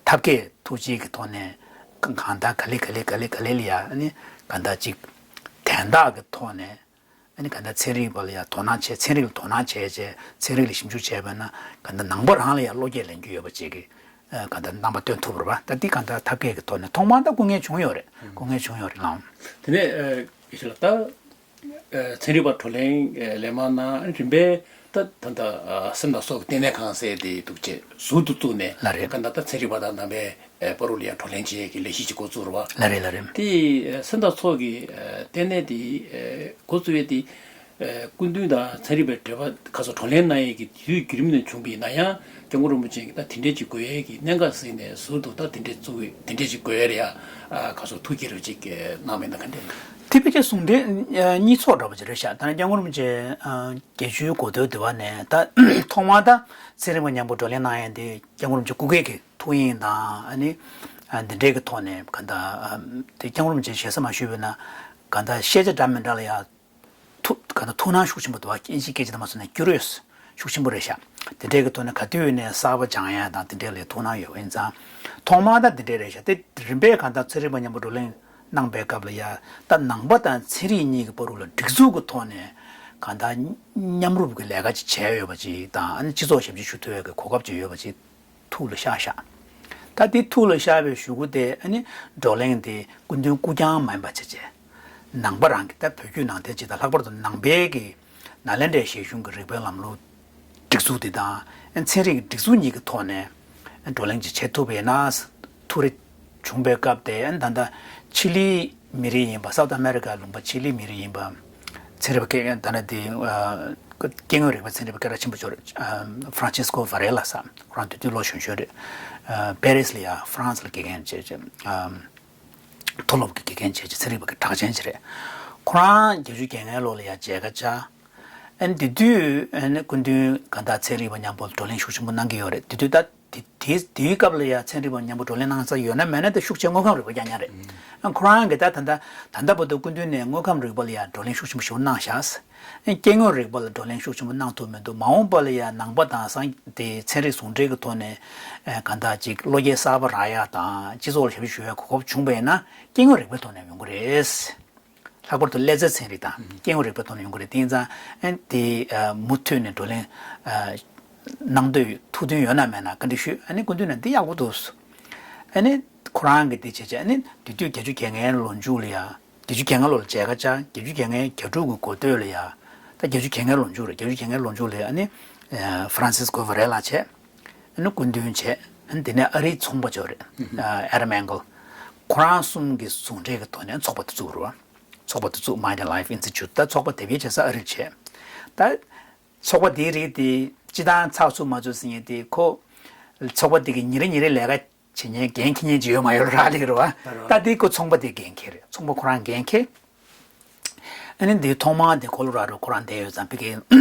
ཐབས་མཁས་ཐུགས་རྗེ་གི་ཐོག་ནས་གང་ལྟར་ག་ལེ་ག་ལེ་ག་ལེ་ག་ལེ་ལ་ཡ་ནི་གང་ལྟར་ཅིག་དན་རྟགས་ཀྱི་ཐོག་ནས་ནི་གང་ལྟར་ཚན་རིག་པ་ལ་ཡ་དོ་སྣང་བྱས། ཚན་རིག་ལ་དོ་སྣང་བྱས་བྱས་ཚན་རིག་ལ་ཞིབ་འཇུག་བྱས་པ་ན་གང་ལྟར་ནང་པ་རང་ལ་ཡ་བློ་སྐྱེད་ལེན་རྒྱུ་ཡོད་པ་ཅིག་གི་གང་ལྟར་རྣམ་པ་སྟོན་ཐུབ་རེད་བ། ད་འདི་གང་ལྟར་ཐབས་མཁས་ཀྱི་ཐོག་ནས་ཐོག་མར་ད་སྐུ་ངལ་བྱུང་ཡོད་རེད། སྐུ་ངལ་བྱུང་ཡོད་རེད་ལགས། དེ་ནས་ཨ་ཡེ་ཤེས་ལགས་ད། ཚན་རིག་པ་བགྲོ་གླེང་ལན་མང་གནང་རིམ་པས་ད་ད་ད་སེམས་དང་སྲོག་གི་ལྟེ་གནས་ཁང་ཟེར་དེ་འདུག་ཅེས་ཟུར་དུ་བཙུགས་ནས་ལགས་རེད། ག་ད་ད་ཚན་རིག་པ་དང་ནང་པའི་བར་དུ་ལ་ཡང་བགྲོ་གླེང་བྱེད་ཀྱི་ལས་གཞི་ཅིག་འགོ་བཙུགས་རེད་བ། ལགས་རེད་ལགས་རེད། དེ་སེམས་དང་སྲོག་གི་ལྟེ་གནས་དེ་འགོ་བཙུགས་ཡས་དེ་སྐུ་མདུན་དང་ཚན་རིག་པའི་བགྲེས་པ་ཁ་སོ་བགྲོ་གླེང་གནང་ཡས་ཀྱི་དུས་བརྒྱུད་རིམ་ནས་བྱུང་བ་ཡིན་ན་ཡང་སྐྱབས་མགོན་རིན་པོ་ཆེ་གིས་ད་དེ་འདྲས་ཅིག་དགོས་ཡས་ཀྱི་གནད་འགག་གཟིགས་ནས་ཟུར་དུ་ད་དེ་འདྲས་བཙུགས་དེ་འདྲས་ཅིག་དགོས་ཡས་རེད་ཡ། ཁ་སོ་ཐུགས་དགྱེས་རུ་ཅིག་གནང་བ་ཡིན་ན་ག་འདྲས། དེ་ཕལ་ཆེར་ཟུང་འབྲེལ་གཉིས་ཚོགས་འདྲ་པོ་ཅིག་རེད་ཤག་ད་ནི་སྐྱབས་མགོན་རིན་པོ་ཆེ་བརྒྱད་ཅུའི་འགོ་སྟོད་དེ་བ་ནས་ད་ཐོག་མར་ད་ཚན་རིག་པ་མཉམ་པོ་བགྲོ་གླེང་གནང་ཡས་དེ་སྐྱབས་མགོན་རིན་པོ་ཆེ་སྐུ་སྒེར་གྱི་ཐུགས་དབྱིངས་དང་ཨ་ནི་འདི་འདྲའི་གི་ཐོག་ནས་ག་ད་དེ་སྐྱབས་མགོན་རིན་པོ་ཆེ་ཞེ་ས་མ་ཞུས་པས་ན་ག་ད་ཤེས་བྱ་འདྲ་མི་འདྲ་ལ་ཡ་ཐུགས་ག་ད་ཐུགས་སྣང་ཤུགས་ཆེན་པོ་འདུག་བ། དབྱིན་ཇིའི་སྐད་ཆ་དུ་མ་སོང་ན་ཀྱུ་རི་ཡོ་སི་ཤུགས་ཆེན་པོ་རེད་ཤག་དེ་འདྲའི་གི་ཐོག་ནས་ག་དུས་ནས་གསར་པ་སྦྱང་ཡ་དང་དེ་འདྲའི་ལ་ཐུགས་སྣང་ཡོད་པ་ཡིན་ཙང་། ཐོག་མར་ད་དེ་འདྲའི་རེད་ཤག་དེ་རིམ་པས་གང་ལྟར་ཚན་རིག་པ་མཉམ་པོ་བགྲོ་གླེང་གནང་པའི་སྐབས་ལ་ཡ་ད་ནང་པ་དང་ཚན་རིག་གཉིས་ཀྱི་བར་དུ་ལ་སྒྲིག་འཛུགས་ཀྱི་ཐོག་ནས་གང་ལྟར་མཉམ་རུབ་ཀྱི་ལས་ཀ་ཅིག་བྱས་ཡོད་པ་ཅིག་དང་། ཨ་ནི་སྤྱི་ཚོགས་ཞབས་ཕྱི་ཞུ་ཐུབ་ཡ་གི་གོ་སྐབས་ཅིག་ཡོད་པ་ཅིག་ཐུགས་ལ་ཤར་ཤག་ད་དེ་ཐུགས་ལ་ཤར་བའི་གཞུག་གུ་དེ་ཨ་ནི་བགྲོ་གླེང་དེ་སྐུ་མདུན་སྐུ་རྐྱང་མ་ཡིན་པ་བྱས་བྱས། ནང་པ་རང་གི་ད་བོད་བརྒྱུད་ནང་བསྟན་སྤྱི་དང་། ལྷག་པར་དུ་ནང་པའི་གི་ནཱ་ལེནྡྲའི་ཞལ་གཞུང་གི་རིག་པའི་ལམ་ལུགས་སྒྲིག་འཛུགས་དེ་དང་ཚན་རིག་གི་སྒྲིག་འཛུགས་གཉིས་ཀྱི་ཐོག་ནས་བགྲོ་གླེང་ཅིག་བྱེད་ཐུབ་པ་ཡིན་ན་ཐུགས་རེ་བྱུང་པའི་སྐབས་དེ། ད་ལྟ་ཆི་ལིའི་མི་རིགས་ཡིན་པ། སའུ་ཐི་ཨ་མེ་རི་ཀའི་ལུང་པ་ཆི་ལིའི་མི་རིགས་ཡིན་པ་ཚན་རིག་པ་སྐད། ད་ནི་དེ་སྐྱེ་དངོས་རིག་པའི་ཚན་རིག་པ་སྐད་གྲགས་ཆེན་པོ་ཅིག་ཡོད་རེད། ཧྥ་རན་ཆིས་ཀོ་ཝ་རེ་ལ་ཟེར། ཁོ་རང་དེ་དུས་ལོ་གཞོན་གཞོན་རེད། པེ་རིས་ལ་ཡ་ཧྥ་རན་སི་ལ་དགེ་རྒན་བྱས་བྱས། མཐོ་སློབ་ཀྱི་དགེ་རྒན་བྱས་བྱས་ཚན་རིག་པ་གི་གྲགས་ཅན་ཅིག་རེད། ཁོ་རང་བརྒྱད་ཅུ་གྱ་ལྔའི་ལོ་ལ་ཡ་མཇལ་ཁ་བཅར། ཨ་ནི་དེ་དུས་ཨ་ནི་སྐུ་མདུན་གང་ལྟར་ཚན་རིག་པ་མཉམ་པོ་བགྲོ་གླེང་ཤུགས་ཆེན་པོ་གནང་གི་ཡོད་རེད། དེ་དུས་ད་དེ་དེ་དེའི་སྐབས་ལ་ཡང་ཚན་རིག་པ་མཉམ་པོ་བགྲོ་གླེང་གནང་ས་ཡོད་ན་མེད་ན་དེ་ཤུགས་ཆེ་དངོས་ཁམས་རིག་པ་རྐྱང་རྐྱང་རེད། ཨ་ཁོ་རང་གིས་ད་ད་ལྟ་ད་ལྟ་བར་དུ་སྐུ་མདུན་ནས་དངོས་ཁམས་རིག་པ་ལ་ཡང་བགྲོ་གླེང་ཤུགས་ཆེན་པོ་ཞེ་པོ་གནང་ཤག་ཨ་སྐྱེ་དངོས་རིག་པ་ལ་བགྲོ་གླེང་ཤུགས་ཆེན་པོ་གནང་ཐུབ་མི་འདུག་མ་འོངས་པ་ལ་ཡང་ནང་པ་དང་སངས་དེ་ཚན་རིག་ཟུང་འབྲེལ་གྱི་ཐོག་ནས་ཨ་གང་ལྟར་ཅིག་བློ་སྐྱེད་གསར་པ་རག་ཡག་དང་སྤྱི་ཚོགས་ལ་ཞབས་ཞུ་ཞུ་ཡག་གོ་སྐབས་བྱུང་པ་ཡིན་ན་སྐྱེ་དངོས་རིག་པའི་ཐོག་ནས་ཡོང་གི་རེད། ལྷག་པར་དུ་ཀླད་རྩའི་ཚན་རིག་དང་སྐྱེ་དངོས་རིག་པའི་ཐོག་ནས་ཡོང་གི་རེད། དེ་ཡིན་ཙང་ཨ་ནི་དེ་ཨ་མུ་མཐུད་ནས་བགྲོ་གླེང་ཨ་གནང་འདོད་ཐུགས་འདུན་ཡོད་ན་མེད་ན་བཀའ་འདྲི་ཞུས། ཨ་ནི་སྐུ་མདུན་ནས་འདི་ཡག་པོ་འདུག་ཨ་ནི་ཁོ་རང་གིས་འདི་བྱས་བྱས་ཨ་ནི་དེ་དུས་བརྒྱད་ཅུ་གྱ་ལྔའི་ལོ་མཇུག་ལ་ཡ། བརྒྱད་ཅུ་གྱ་ལྔ་ལོ་ལ་མཇལ་ཁ་བཅར། བརྒྱད་ཅུ་གྱ་ལྔའི་གྱ་དྲུག་གི་འགོ་སྟོད་ལ་ཡ། ད་བརྒྱད་ཅུ་གྱ་ལྔའི་ལོ་མཇུག་རེད། བརྒྱད་ཅུ་གྱ་ལྔའི་ལོ་མཇུག་ལ་ཡ་ཨ་ནི་ཨ་ཧྥ་རན་སིས་ཀོ་ཝ་རེ་ལ་བྱས། ཨ་ནི་སྐུ་མདུན་བྱས། ཨ་ནི་དེ་ནས་ཨ་རིའི་ཚོང་པ་ཅིག་ཡོད་རེད། ཨ་ཨེ་རམ་ཨེང་གལ། ཁོ་རང་གསུམ་གྱི་ཟུང་འབྲེལ་གྱི་ཐོག་ནས་ཚོགས་པ་དེ་བཙུགས་རེད་བ། ཚོགས་པ་དེ་བཙུགས། Mind and Life Institute། ད་ཚོགས་པ་དེབ་སྐྱེལ་བྱེད་ས་ཨ་རིར་བྱས། ད་ཚོགས་པ་དེའི་རིགས་དེ་སྤྱི་བཏང་ཚགས་ཚུད་མ་ཚུད་ཟེར་མཁན་དེ་ཁོ་ཚོགས་པ་དེ་གི་ཉིན་རེ་ཉིན་རེ་ལས་ཀ་བྱེད་མཁན་འགན་འཁྱེར་མཁན་ཅིག་ཡོད་མ་ཡོད་རག་ལས་རེད་བ། ད་དེ་ཁོ་ཚོང་པ་དེ་འགན་འཁྱེར་རེད། ཚོང་པ་ཁོ་རང་འགན་འཁྱེར། ཨ་ནི་འདིའི་ཐོག་མར་དེ་ཁོ་ལོ་ར་རོ་ཁོ་རང་བསྡད་ཡོད་ཙང་ཕ་གིའི་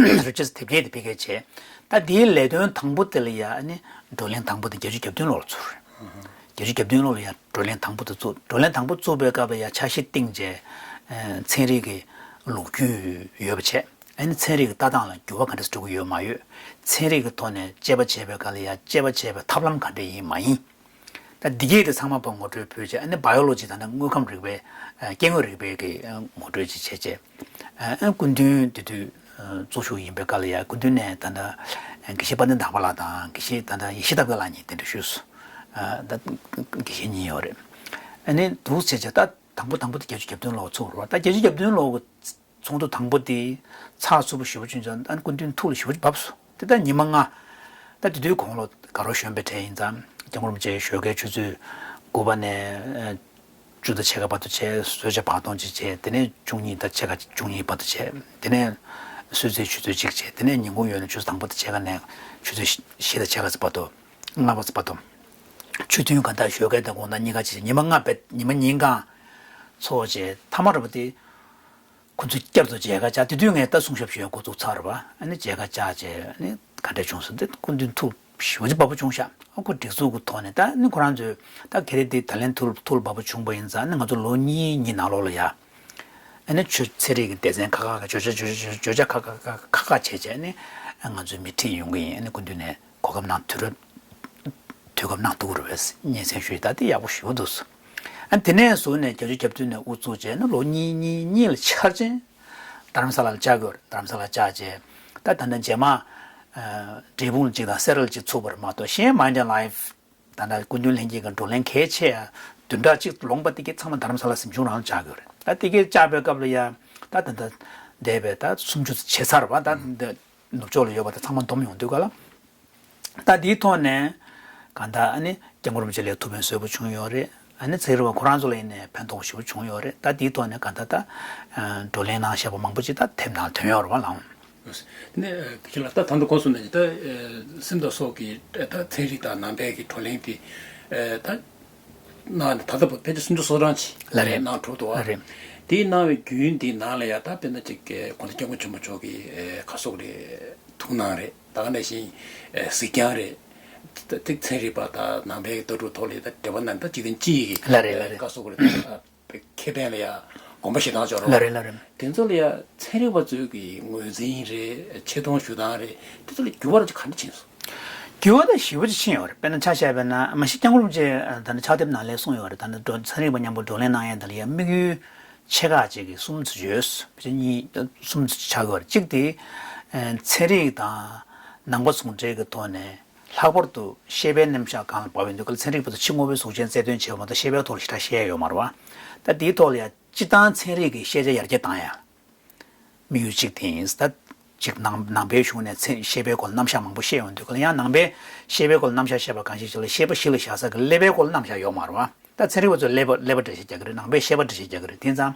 རི་ཅར་དེབ་སྐྱེལ་དེ་ཕ་གིར་བྱས། ད་དེའི་ལས་དོན་དང་པོ་དེ་ལ་ཡ་ཨ་ནི་བགྲོ་གླེང་དང་པོ་དེ་བརྒྱད་ཅུ་གྱ་བདུན་ལོར་ཚུགས་རེད། བརྒྱད་ཅུ་གྱ་བདུན་ལོ་ལ་ཡ་བགྲོ་གླེང་དང་པོ་དེ་བཙུགས། བགྲོ་གླེང་དང་པོ་བཙུགས་པའི་སྐབས་ལ་ཡ་འཆར་གཞི་བཏིང་བྱས། ཨ་ཚན་རིག་གི་ལོ་རྒྱུས་ཡོད་པ་བྱས། ཨ་ནི་ཚན་རིག་གི་ལྟ་སྟངས་ལ་འགྱུར་བ་ག་འདྲ་འགྲོ་གི་ཡོད་མ་ཡོད། ཚན་རིག་གི་ཐོག་ནས་དཔྱད་པ་བྱས་པའི་སྐབས་ལ་ཡ་དཔྱད་པ་བྱས་པའི་ཐབས་ལམ་ག་འདྲ་ཡིན་མ་ཡིན། ད་འདི་གས་དེ་ཚང་མ་ཕར་ངོ་སྤྲོད་ཕུལ་བྱས། ཨ་ནི་བ་ཡོ་ལོ་ཇི་དང་ནི་དངོས་ཁམས་རིག་པའི་ཨ་སྐྱེ་དངོས་རིག་པའི་གི་ཨ་ངོ་སྤྲོད་ཅིག་བྱས་བྱས། ཨ་ཨ་སྐུ་མདུན་དེ་དུས་ཨ་གཙོ་བཞུགས་ཡིན་པའི་སྐབས་ལ་ཡ་སྐུ་མདུན་ནས་ད་ལྟ་ཨ་དགེ་བཤེས་དཔལ་ལྡན་དག་པ་ལགས་དང་དགེ་བཤེས་ད་ལྟ་ཡེ་ཤེས་ལྟ་མགོན་ལགས་གཉིས་གདན་འདྲེན་ཞུས་སོང་། ཨ་ད་དགེ་བཤེས་གཉིས་ཡོད་རེད། ཨ་ནི་འདུག་བྱས་བྱས་ད་དང་པོ་དང་པོ་དེ་བརྒྱད་ཅུ་གྱ་བདུན་ལོར་ཚུགས་རེད་བ། ད་བརྒྱད་ཅུ་གྱ་བདུན་ལོ་གི་ཚོགས་འདུ་དང་པོ་དེ་ཚགས་ཚུད་པོ་ཞེ་པོ་ཅིག་བྱུང་། ཨ་ནི་སྐུ་མདུན་ཐུགས་ལ་ཞེ་པོ་ཅིག་བབས་སོང་། དེ་ལྟར་ཉི་མ་ལྔ། ད་དེ་དུས་དགུང་ལོ་དགའ་རབ་གཞོན་པའི་གྲས་ཡིན་ཙང་། སྐྱབས་མགོན་རིན་པོ་ཆེ་ཞོགས་ཀའི་ཆུ་ཚོད་དགུ་པ་ནས་ཨ་བཅུ་དང་ཕྱེད་ཀ་བར་དུ་བྱས། གསོལ་ཇ་བག་སྟོན་ཅིག་བྱས། དེ་ནས་བཅུ་གཉིས་དང་ཕྱེད་ཀ་བཅུ་གཉིས་བར་དུ་བྱས། དེ་ནས་གསོལ་ཚིགས་ཆུ་ཚོད་གཅིག་བྱས། དེ་ནས་ཉིན་གུང་ཡོལ་ནས་ཆུ་ཚོད་དང་པོ་དང་ཕྱེད་ཀ་ནས་ཆུ་ཚོད་བཞི་དང་ཕྱེད་ཀ་བར་དུ། ལྔ་པ་བར་དུ། ཆུ་ཐུན་གང་ལྟར་ཞོགས་ཀའི་དང་དགོང་དག་གཉིས་ཀ་བྱས། ཉི་མ་ལྔ་བས་ཉི་མ་ཉིན་གང་ཚོགས་བྱས། མཐའ་མ་རེད་པ་དེ། ཁོ་ཚོས་བསྐྱར་དུ་མཇལ་ཁ་བཅར། དེ་དུས་ངས་ད་གསུང་ཞབས་ཞུ་ཡག་འགོ་བཙུགས་ཚར་བ། ཨ་ནི་མཇལ་ཁ་བཅར་བྱས། ཨ་ནི་ག་འདྲ་བྱུང་སོང་། དེ་སྐུ་མདུན་ཐུགས་ཞེ་པོ་ཅིག་བབ་པོ་བྱུང་ཤག་ཨ་ཁོ་སྒྲིག་འཛུགས་ཀྱི་ཐོག་ནས་ད་ཨ་ནི་ཁོ་རང་ཚོས་ད་གལ་ཏེ་དེ་ད་ལན་ཐུགས་ཐུགས་ལ་བབ་པོ་བྱུང་པ་ཡིན་ཙང་། ཨ་ནི་ང་ཚོ་ལོ་གཉིས་གཉིས་ནང་ལོགས་ལ་ཡ། ཨ་ནི་ཆུ་ཚན་རིག་གི་སྡེ་ཚན་ཁག་ཁག་གི་བརྗོད་བྱ་བརྗོད་བྱ་བརྗོད་བྱ་ཁག་ཁག་ཁག་ཁག་བྱས་བྱས། ཨ་ནི་ང་ཚོའི་མི་ཁྲིད་ཡོང་གི་ཡིན། ཨ་ནི་སྐུ་མདུན་ནས་གོ་སྐབས་གནང་། དུས་རབས་དུས་སྐབས་གནང་ཐུབ་ཀྱི་རེད་པས་སྙན་སེང་ཞུས། ད་དེ་ཡག་པོ་ཞེ་པོ་འདུག་ཟེར། ཨ་དེ་ནས་བཟུང་ནས་བརྒྱད་ཅུ་གྱ་བདུན་ནས་དབུ་བཙུགས་བྱས་ནས་ལོ་གཉིས་གཉིས་གཉིས་ལ་འཆར་ཅན་རྡ་རམ་ས་ལ་ལ་བཅར་དགོས་རེད། རྡ་རམ་ས་ལ་བཅར་བྱས། ད་ད་ལྟ་རྗེས་མ་ཨ་འབྲས་སྤུངས་ལ་གཅིག་དང་སེ་ར་ལ་གཅིག་ཚུགས་པ་རེད་མ་གཏོགས། གཞན་Mind and Life ད་ལྟ་སྐུ་མདུན་ལྷན་རྒྱས་ཀྱི་བགྲོ་གླེང་གལ་ཆེ་ཡ་བདུན་ཕྲག་གཅིག་ལོངས་པ་དེ་གའི་ཚང་མ་རྡ་རམ་ས་ལ་གཟིམ་ཆུང་རང་ལ་བཅར་དགོས་རེད། ད་དེ་གའི་བཅར་བའི་སྐབས་ལ་ཡ་ད་ད་ལྟ་འདས་པའི་ད་སུམ་ཅུ་ཙམ་བྱས་ཚར་བ། ད་འདི་ནུབ་ཕྱོགས་ལ་ཡོད་པ་དེ་ཚང་མ་བསྡོམས་ཡོང་དུས་ག་ལ། ད་འདིའི་ཐོག་ནས་གང་ལྟར་ཨ་ནི་སྐྱབས་མགོན་རིན་པོ་ཆེ་ལ་ཐུགས་ཕན་གསོས་པོ་བྱུང་ཡོད་རེད། ཨ་ནི་ཚན་རིག་པ་ཁོ་རང་ཚོ་ལ་ཡིན་ནའི་ཕན་ཐོགས་པོ་ཞེ་པོ་བྱུང་ཡོད་རེད། ད་འདིའི་ཐོག་ནས་གང་ལྟར་ད་བགྲོ་གླེང་གནང་བཞག་པ་མང་པོ་ཅིག་ད་དེབ་ནང་ཐོན་ཡོད་རེད་བ་ལགས། ནས་ཁྱེད་ལ་ད་ད་ལྟ་གོ་སོང་ནས་ད་སེམས་དང་སྲོག་གི་ད་ཚན་རིག་དང་ནང་པའི་གི་བགྲོ་གླེང་དེ་ད་གནང་ནས་ད་ལྟ་ཕལ་ཆེར་སུམ་ཅུ་སོ་གྲངས་ཅིག་ལ་རེད། གནང་གྲུབ་འདུག་བ། ལ་རེད། དེའི་གནང་བའི་རྒྱུན་དེའི་ནང་ལ་ཡ་ད་དཔེར་ན་ཅིག་དགོངས་དག་སྐྱབས་མགོན་ཆེན་པོ་མཆོག་གི་ཁ་སོགས་རེད། ཐུགས་སྣང་རེད། ད་ག་ནང་བཞིན་གཟིགས་རྒྱང་རེད། ད་ཚན་རིག་པ་དང་ནང་པའི་ལྟ་གྲུབ་ཐོག་ལ་ད་འབྲེལ་བ་གནང་ད་འཇིག་རྟེན་སྤྱི་ཡི་གི་ལ་རེད། ལ་རེད། ཁ་སོགས་རེད། ད་ཁེ་ཕན་ལ་ཡ་དགོངས་པ་བཞེས་སྟངས་ཅིག་ཡོད་རེད་བ། ལ་རེད། ལ་རེད། དེ་ཚོ་ལ་ཡ་ཚན་རིག་པ་ཚོའི་གི་ངོས་འཛིན་རེད། ཆེ་མཐོང་ཞུ་སྟངས་རེད། དེ་ཚོ་ལ་འགྱུར་བ་ཅིག་ག་འདྲ་ཕྱིན་སོང་། འགྱུར་བ་ད་ཞེ་པོ་ཅིག་ཕྱིན་ཡོད་རེད། དཔེར་ན་ཆ་བཞག་པ་ཡིན་ན་མ་གཞི་སྐྱབས་མགོན་རིན་པོ་ཆེ་ད་ནི་ཕྱག་དེབ་ནང་ལ་གསུངས་ཡོད་རེད། ད་ནི་བགྲོ་ཚན་རིག་པ་མཉམ་པོ་བགྲོ་གླེང་གནང་ཡས་དེ་ལ་ཡ་དམིགས་ཡུལ་ཆེ་ཁག་ཅིག་གི་གསུམ་ཚོ་ཡོད། ཕལ་ཆེར་གཉིས་གསུམ་ཚོ་ཆགས་ཀྱི་ཡོད་རེད། གཅིག་དེ་ཨ་ཚན་རིག་དང་ནང་པ་ཟུང་འབྲེལ་གྱི་ཐོག་ནས་ལྷག་པར་དུ་ཤེས་པའི་རྣམ་གཞག་སྒང་ལ་བབས་ཡོང་དུས་སྐབས་ལ་ཚན་རིག་པ་ཚོ་ཕྱི་དངོས་པོའི་གཟུགས་ཅན་རྩལ་འདོན་བྱེད་པ་མ་གཏོགས་ཤེས་པའི་ཐོག་ལ་ཞེ་དྲག་བཤད་ཡ་ཡོད་མ་རེད་བ། ད་དེའི་ཐོག་ལ་ཡ་སྤྱིར་བཏང་ཚན་རིག་གི་ཤེས་བྱ་ཡར་རྒྱས་བཏང་ཡ་དམིགས་ཡུལ་གཅིག་དེ་ཡིན། ད་ཅིག་ནང་ནང་པའི་གཞུང་ནས་ཚན་ཤེས་པའི་སྐོར་རྣམ་གཞག་མང་པོ་བཤད་ཡོང་དུས་སྐབས་ལ་ཡང་ནང་པའི་ཤེས་པའི་སྐོར་རྣམ་གཞག་བཤད་པ་གང་ཞིག་ཅིག་ལ་ཤེས་པ་གཞི་ལ་བཞག་ས་གི་ཀླད་པའི་སྐོར་རྣམ་གཞག་ཡོད་མ་རེད་བ། ད་ཚན་རིག་པ་ཚོས་ཀླད་པ་ཀླད་པ་འགྲེལ་བཤད་རྒྱག་གི་རེད། ནང་པས་ཤེས་པ་འགྲེལ་བཤད་རྒྱག་གི་རེད། དེ་ཙང་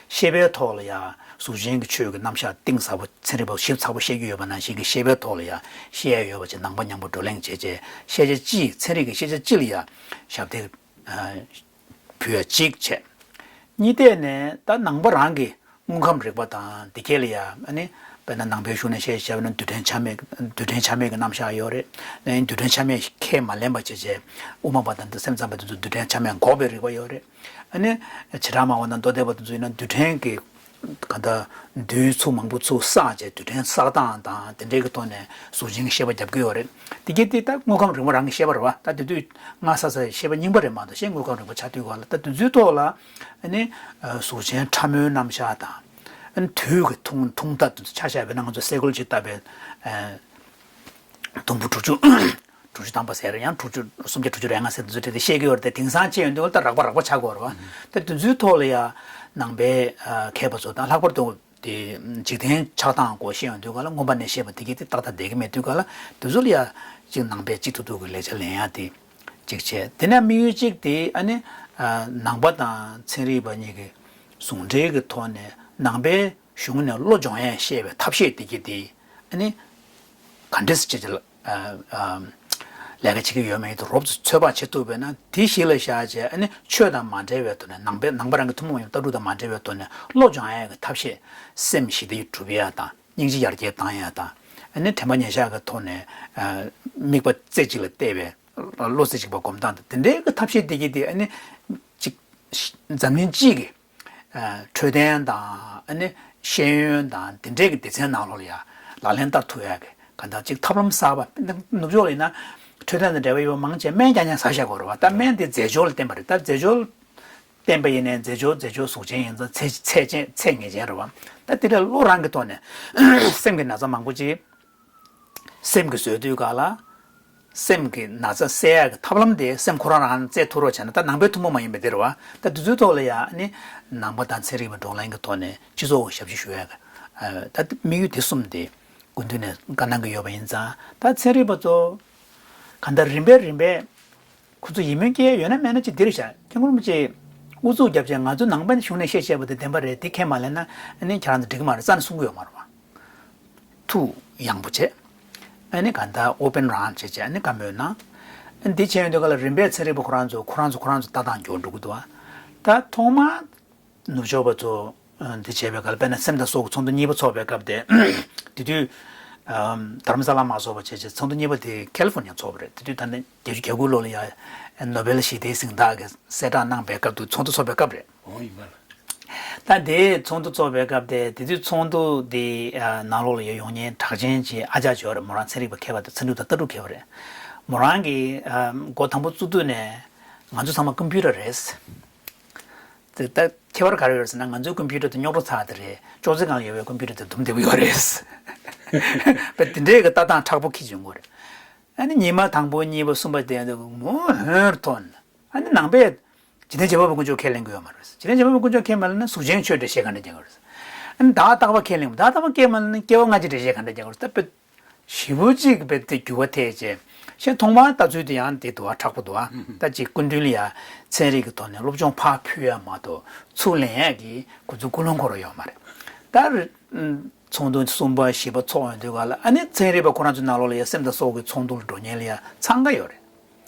ཤེས་པའི་ཐོག་ལ་ཡང་གཟུགས་ཅན་གྱི་ཆོས་ཀྱི་རྣམ་གཞག་གཏིང་ཟབ་པོ་ཚན་རིག་པ་ཞིབ་ཚགས་པོ་བཤད་རྒྱུ་ཡོད་པ་ནང་བཞིན་གྱི་ཤེས་པའི་ཐོག་ལ་ཡང་བཤད་ཡ་ཡོད་པ་ཅིག་ནང་པ་མཉམ་པོ་བགྲོ་གླེང་བྱས་བྱས་ཤེས་བྱ་སྤྱི་ཚན་རིག་གི་ཤེས་བྱ་སྤྱི་ལ་ཡང་ཞབས་འདེགས་ཕུལ་ཡ་གཅིག་བྱས། གཉིས་ཐད་ནས་ད་ནང་པ་རང་གི་དངོས་ཁམས་རིག་པ་དང་འདི་གས་ལ་ཡ་ཨ་ནི་ དཔེར་ན་ནང་པའི་གཞུང་ནས་བཤད་བྱས་པ་ན་རྡུལ་ཕྲན་ཆ་མེད་རྡུལ་ཕྲན་ཆ་མེད་ཀྱི་རྣམ་གཞག་ཡོད་རེད། ཨ་ནི་རྡུལ་ཕྲན་ཆ་མེད་ཁས་མ་ལེན་པ་བྱས་བྱས་དབུ་མ་པ་དང་སེམས་ཙམ་པ་དེ་ཚོ་རྡུལ་ཕྲན་ཆ་མེད་འགོག་པའི་རིགས་པ་ཡོད་རེད། ཨ་ནི་བྱེ་བྲག་སྨྲ་བ་དང་མདོ་སྡེ་པ་དེ་ཚོ་ཡིན་ན་རྡུལ་ཕྲན་གྱི་ག་ད་རྡུལ་ཚུར་མང་པོ་ཚུར་བསགས་བྱས་རྡུལ་ཕྲན་བསགས་སྟངས་དང་དེ་འདྲའི་གི་ཐོག་ནས་གཟུགས་ཅན་གྱི་ཤེས་པ་རྒྱབ་ཀྱི་ཡོད་རེད། དེ་གྱིས་དེ་ལྟར་དངོས་ཁམས་རིག་པ་རང་གི་ཤེས་པ་རེད་བ། ད་དེ་དུས་སྔ་ས་ས་ཤེས་པ་རྙིང་པ་རེད་མ་གཏོགས་ཤེས་དངོས་ཁམས་རིག་པ་ཆགས་དུས་ག་ལ་ད་དེ་ཚོའི་ཐོག་ལ་ཨ་ནི་གཟུགས་ཅན་ཕྲ་མོའི་རྣམ་གཞག་དང་། ཨ་ནི་དུས་ཀྱི་ཐུང་ཐུང་མཐའ་དེ་ཚོ་ཆ་བཞག་པ་ན་ང་ཚོ་སེ་གོལ་གཅིག་བཏབ་པའི་དུམ་བུ་དྲུག་ཅུ་དྲུག་ཅུ་ཐམ་པ་ཟེར་ཡང་དྲུག་ཅུ་སུམ་བརྒྱ་དྲུག་ཅུ་རེ་ལྔ་ཟེར་དེ་ཚོ་དེ་བཤད་ཀྱི་ཡོད་རེད་དེ། དེང་སང་བྱས་ཡོང་དུས་ད་རགས་པ་རགས་པ་ཆགས་ཀྱི་ཡོད་རེད་བ། ད་དེ་ཚོའི་ཐོག་ལ་ཡང་ནང་པའི་མཁས་པ་ཚོ་དང་ལྷག་པར་དུ་དེ་འཇིག་རྟེན་ཆགས་སྟངས་སྐོར་བཤད་ཡོང་དུས་ག་ལ་མངོན་པ་ནས་བཤད་པ་དེ་གྱིས་དེ་ཏག་ཏག་བསྡད་ཀྱི་མེད་དུས་ག་ལ་དེ་ཚོ་ལ་ཡང་ཅིག་ནང་པས་གཅིག་ཐུབ་ཐུབ་ཀྱི་ལས་ཀ་ལེན་ཡག་དེ་གཅིག་བྱས། དེ་ནས་དམིགས་ཡུལ་གཅིག་དེ་ཨ་ནི་ནང་པ་དང་ཚན་རིག་པ་གཉིས་ཀྱི་ཟུང་འབྲེལ་གྱི་ཐོག་ནས་ནང་པའི་གཞུང་ནས་བློ་སྦྱོང་ཡས་བཤད་པའི་ཐབས་ཤེས་དེ་གྱིས་དེ་ཨ་ནི་ག་འདྲས་སེ་བྱས་ལས་ཀ་བྱེད་ཀྱི་ཡོད་མེད་དེ་རོབ་ཙམ་ཚོད་དཔག་བྱེད་ཐུབ་པས་ན་དེ་གཞི་ལ་བཞག་བྱས་ཨ་ནི་ཆོས་དང་མ་འབྲེལ་བའི་ཐོག་ནས་ནང་པའི་ནང་པ་རང་གི་ཐུན་མོང་མ་ཡིན་པའི་ལྟ་གྲུབ་དང་མ་འབྲེལ་བའི་ཐོག་ནས་བློ་སྦྱོང་ཡས་ཀྱི་ཐབས་ཤེས། སེམས་ཞི་བདེ་སྒྲུབ་ཡས་དང་སྙིང་རྗེ་ཡར་རྒྱས་བཏང་ཡས་དང་། ཨ་ནི་དྲན་པ་ཉེར་བཞག་གི་ཐོག་ནས་དམིགས་པ་རྩེ་གཅིག་ལ་གཏད་པའི་བློ་རྩེ་གཅིག་པ་སྒོམ་སྟངས་དང་དེ་འདྲའི་གི་ཐབས་ཤེས་དེ་གྱིས་དེ་ཨ་ནི་ཅིག་འཛམ་གླིང་སྤྱི་གི་འཕྲོད་བསྟེན་དང་ཨ་ནི་ཤེས་ཡོན་དང་དེ་འདྲའི་གི་སྡེ་ཚན་ནང་ལོགས་ལ་ཡང་ལག་ལེན་བསྟར་ཐུབ་ཡག་གི་ག་འདྲ་ཅིག་ཐབས་ལམ་གསར་པ། ནུབ་ཕྱོགས་ལ་ཡིན་ན་འཕྲོད་བསྟེན་དང་འབྲེལ་བ་ཡོད་པ་མང་ཆེ་སྨན་རྐྱང་རྐྱང་ཟ་བཞག་གི་ཡོད་རེད་བ། ད་སྨན་དེ་རྫས་སྦྱོར་ལ་བརྟེན་པ་རེད། ད་རྫས་སྦྱོར་བསྟེན་པ་ཡིན་ནའི་རྫས་སྦྱོར་རྫས་སྦྱོར་གཟུགས་ཅན་ཡིན་ཙང་ཚད་ཚད་ཅན་ཚད་ངེས་ཅན་རེད་བ། ད་དེ་ལས་བློ་རང་གི་ཐོག་ནས་སེམས་ཀྱི་ན་ཚ་མང་པོ་ཅིག་སེམས་ཀྱིས་བཟོས་དུས་ག་ལ་སེམས་ཀྱི་ན་ཚ་སེལ་ཡག་གི་ཐབས་ལམ་དེ་སེམས་ཁོ་རང་རང་རྩལ་ཐུབ་རོགས་བྱས་ན་ད་ནང་པའི་ཐུན་མོང་མ་ཡིན་པ་དེ་རེད་བ། ད་དེ་ཚོའི་ཐོག་ལ་ཡང་ནི་ནང་པ་དང་ཚན་རིག་པའི་བགྲོ་གླེང་གི་ཐོག་ནས་སྤྱི་ཚོགས་ཀྱི་ཞབས་ཞུ་ཞུ་ཡག་གི་ད་དམིགས་ཡུལ་དེ་གསུམ་དེ་སྐུ་མདུན་ནས་བཀའ་གནང་གི་ཡོད་པ་ཡིན་ཙང་ད་ཚན་རིག་པ་ཚོ་གང་ལྟར་རིམ་པས་རིམ་པས། ཁོ་ཚོ་ཡིད་སྨོན་སྐྱེ་ཡོད་ན་མེད་ན་ཅིག་འདིར་བཞག་སྐྱབས་མགོན་རིན་པོ་ཆེ་ཨུ་ཚུགས་བརྒྱབ་བྱས་ང་ཚོ་ནང་པའི་གཞུང་ནས་བཤད་བཤད་པ་དེ་བདེན་པ་རེད། དེ་ཁས་མ་ལེན་ན་ཨ་ནི་ཁྱེད་རང་ཚོ་འགྲིག་གི་མ་རེད་རྩ་ནས་གསུང་གི་ཡོད་མ་རེད་བ། ཐུགས་ཡངས་པོ་བྱས། ཨ་ནི་ག་ད་ཨོ་པན་རང་བྱས་བྱས་ཨ་ནི་བཀའ་མོལ་གནང་། ཨ་ནི་འདི་བྱས་ཡོང་དུས་ག་ལ་རིམ་པས་ཚན་རིག་པ་ཁོ་རང་ཚོ་ཁོ་རང་ཚོ་ཁོ་རང་ཚོ་ལྟ་སྟངས་འགྱུར་འགྲོ་གི་འདུག་བ། ད་ཐོག་མར་ནུབ་ཕྱོགས་པ་ཚོ་འདི་བྱས་པའི་སྐབས་དཔེར་ན་སེམས་དང་སྲོག་གི་ཚོགས་འདུ་གཉིས་པ་ཚོགས་པའི་སྐབས་དེ་དེ་དུས་དྷ་རམ་ས་ལ་མ་ཚོགས་པ་བྱས་བྱས་ཚོགས་འདུ་གཉིས་པ་དེ་ཁ་ལི་ཧྥོར་ནི་ཡ་ཚོགས་པ་རེད། དེ་དུས་ད་ནི་བརྒྱད་ཅུ་གྱ་དགུ་ལོ་ལ་ཡ་ནོ་བེལ་ཞི་བདེའི་གཟེངས་རྟགས་ཀྱི་གསལ་བསྒྲགས་གནང་པའི་སྐབས་དུ་ཚོགས་འདུ་ཚོགས་པའི་སྐབས་རེད། འོ་ཡིན་པ་ལ། ད་དེ་ཚོགས་འདུ་ཚོགས་པའི་སྐབས་དེ་དེ་དུས་ཚོགས་འདུ་དེ་ནང་ལོགས་ལ་ཡ་ཡོང་མཁན་གྲགས་ཅན་གྱི་ཨ་ཅག་ཅིག་ཡོད་རེད། མོ་རང་ཚན་རིག་པ་མཁས་པ་དང་ཚན་རིག་དང་ལྟ་གྲུབ་མཁས་པ་རེད། མོ་རང་གིས་འགོ་དང་པོ་བཙུགས་དུས་ནས་ང་ཚོ་ཚང་མ་ཀམ་པུ་ཊར་རེད། དེ་ད་ཁྱད་པར་ག་རེ་ཡོད་ཟེར་ན་ང་ཚོའི་ཀམ་པུ་ཊར་དེ་རྙོག་དྲ་ཚ་དེ་རེད། ཅོག་ཙེ་སྒང་ལ་ཡོད་པའི་ཀམ་པུ་ཊར་དེ་དུམ་བདེ་པོ་ཡོད་རེད། བས་དེ་འདྲའི་གི་ལྟ་སྟངས་མཁྲེགས་པོ་འཁྱེར་བྱུང་གི་རེད། ཨ་ནི་ཉི་མ་དང་པོ་གཉིས་པ་གསུམ་པ་དེ་མོ་ཧོན་ཐོན། ཨ་ནི་ནང་པས་འཇིག་རྟེན་བྱེད་པ་པོ་དཀོན་མཆོག་ཁས་ལེན་གི་ཡོད་མ་རེད། འཇིག་རྟེན་བྱེད་པ་པོ་དཀོན་མཆོག་ཁས་མ་ལེན་ན་གཟུགས་ཅན་ཆོས་འགྲེལ་བཤད་ག་འདྲ་རྒྱག་གི་རེད། ཨ་ནི་བདག་རྟག་པ་ཁས་ལེན་བདག་རྟག་པ་ཁས་མ་ལེན་ན་སྐྱེ་བ་སྔ་ཕྱི་འགྲེལ་བཤད་ག་འདྲ་རྒྱག་གི་རེད། ད་དཔེ་ཞེ་པོ་ཅིག་རྦད་དེ་འགྱུར་བ་ཐེབས་བྱས། ཤེས་ཐོག་མར་ལྟ་ཚུལ་དེ་ཡང་དེ་འདུག་བ། མཁྲེགས་པོ་འདུག་བ། ད་ཅིག་སྐུ་མདུན་ལ་ཡ་ཚན་རིག་གི་ཐོག་ནས་སློབ་སྦྱོང་ཕར་ཕུལ་ཡ་མ་གཏོགས་ཚུར་ལེན་ཡ་གི་ཁོ་ཚོ་ཀུན་སློང་ཁོ་རང་ཡོད་མ་རེད། ད་རེ་ཚོགས་འདུ་གསུམ་པ་བཞི་པ་ཚོགས་ཡོང་དུས་ག་ལ་ཨ་ནི་ཚན་རིག་པ་ཁོ་རང་ཚོའི་ནང་ལོགས་ལ་ཡ་སེམས་དང་སྲོག་གི་ཚོགས་འདུ་ལ་འགྲོ་མཁན་ལ་ཡ་འཚང་ཁ་ཡོད་རེད།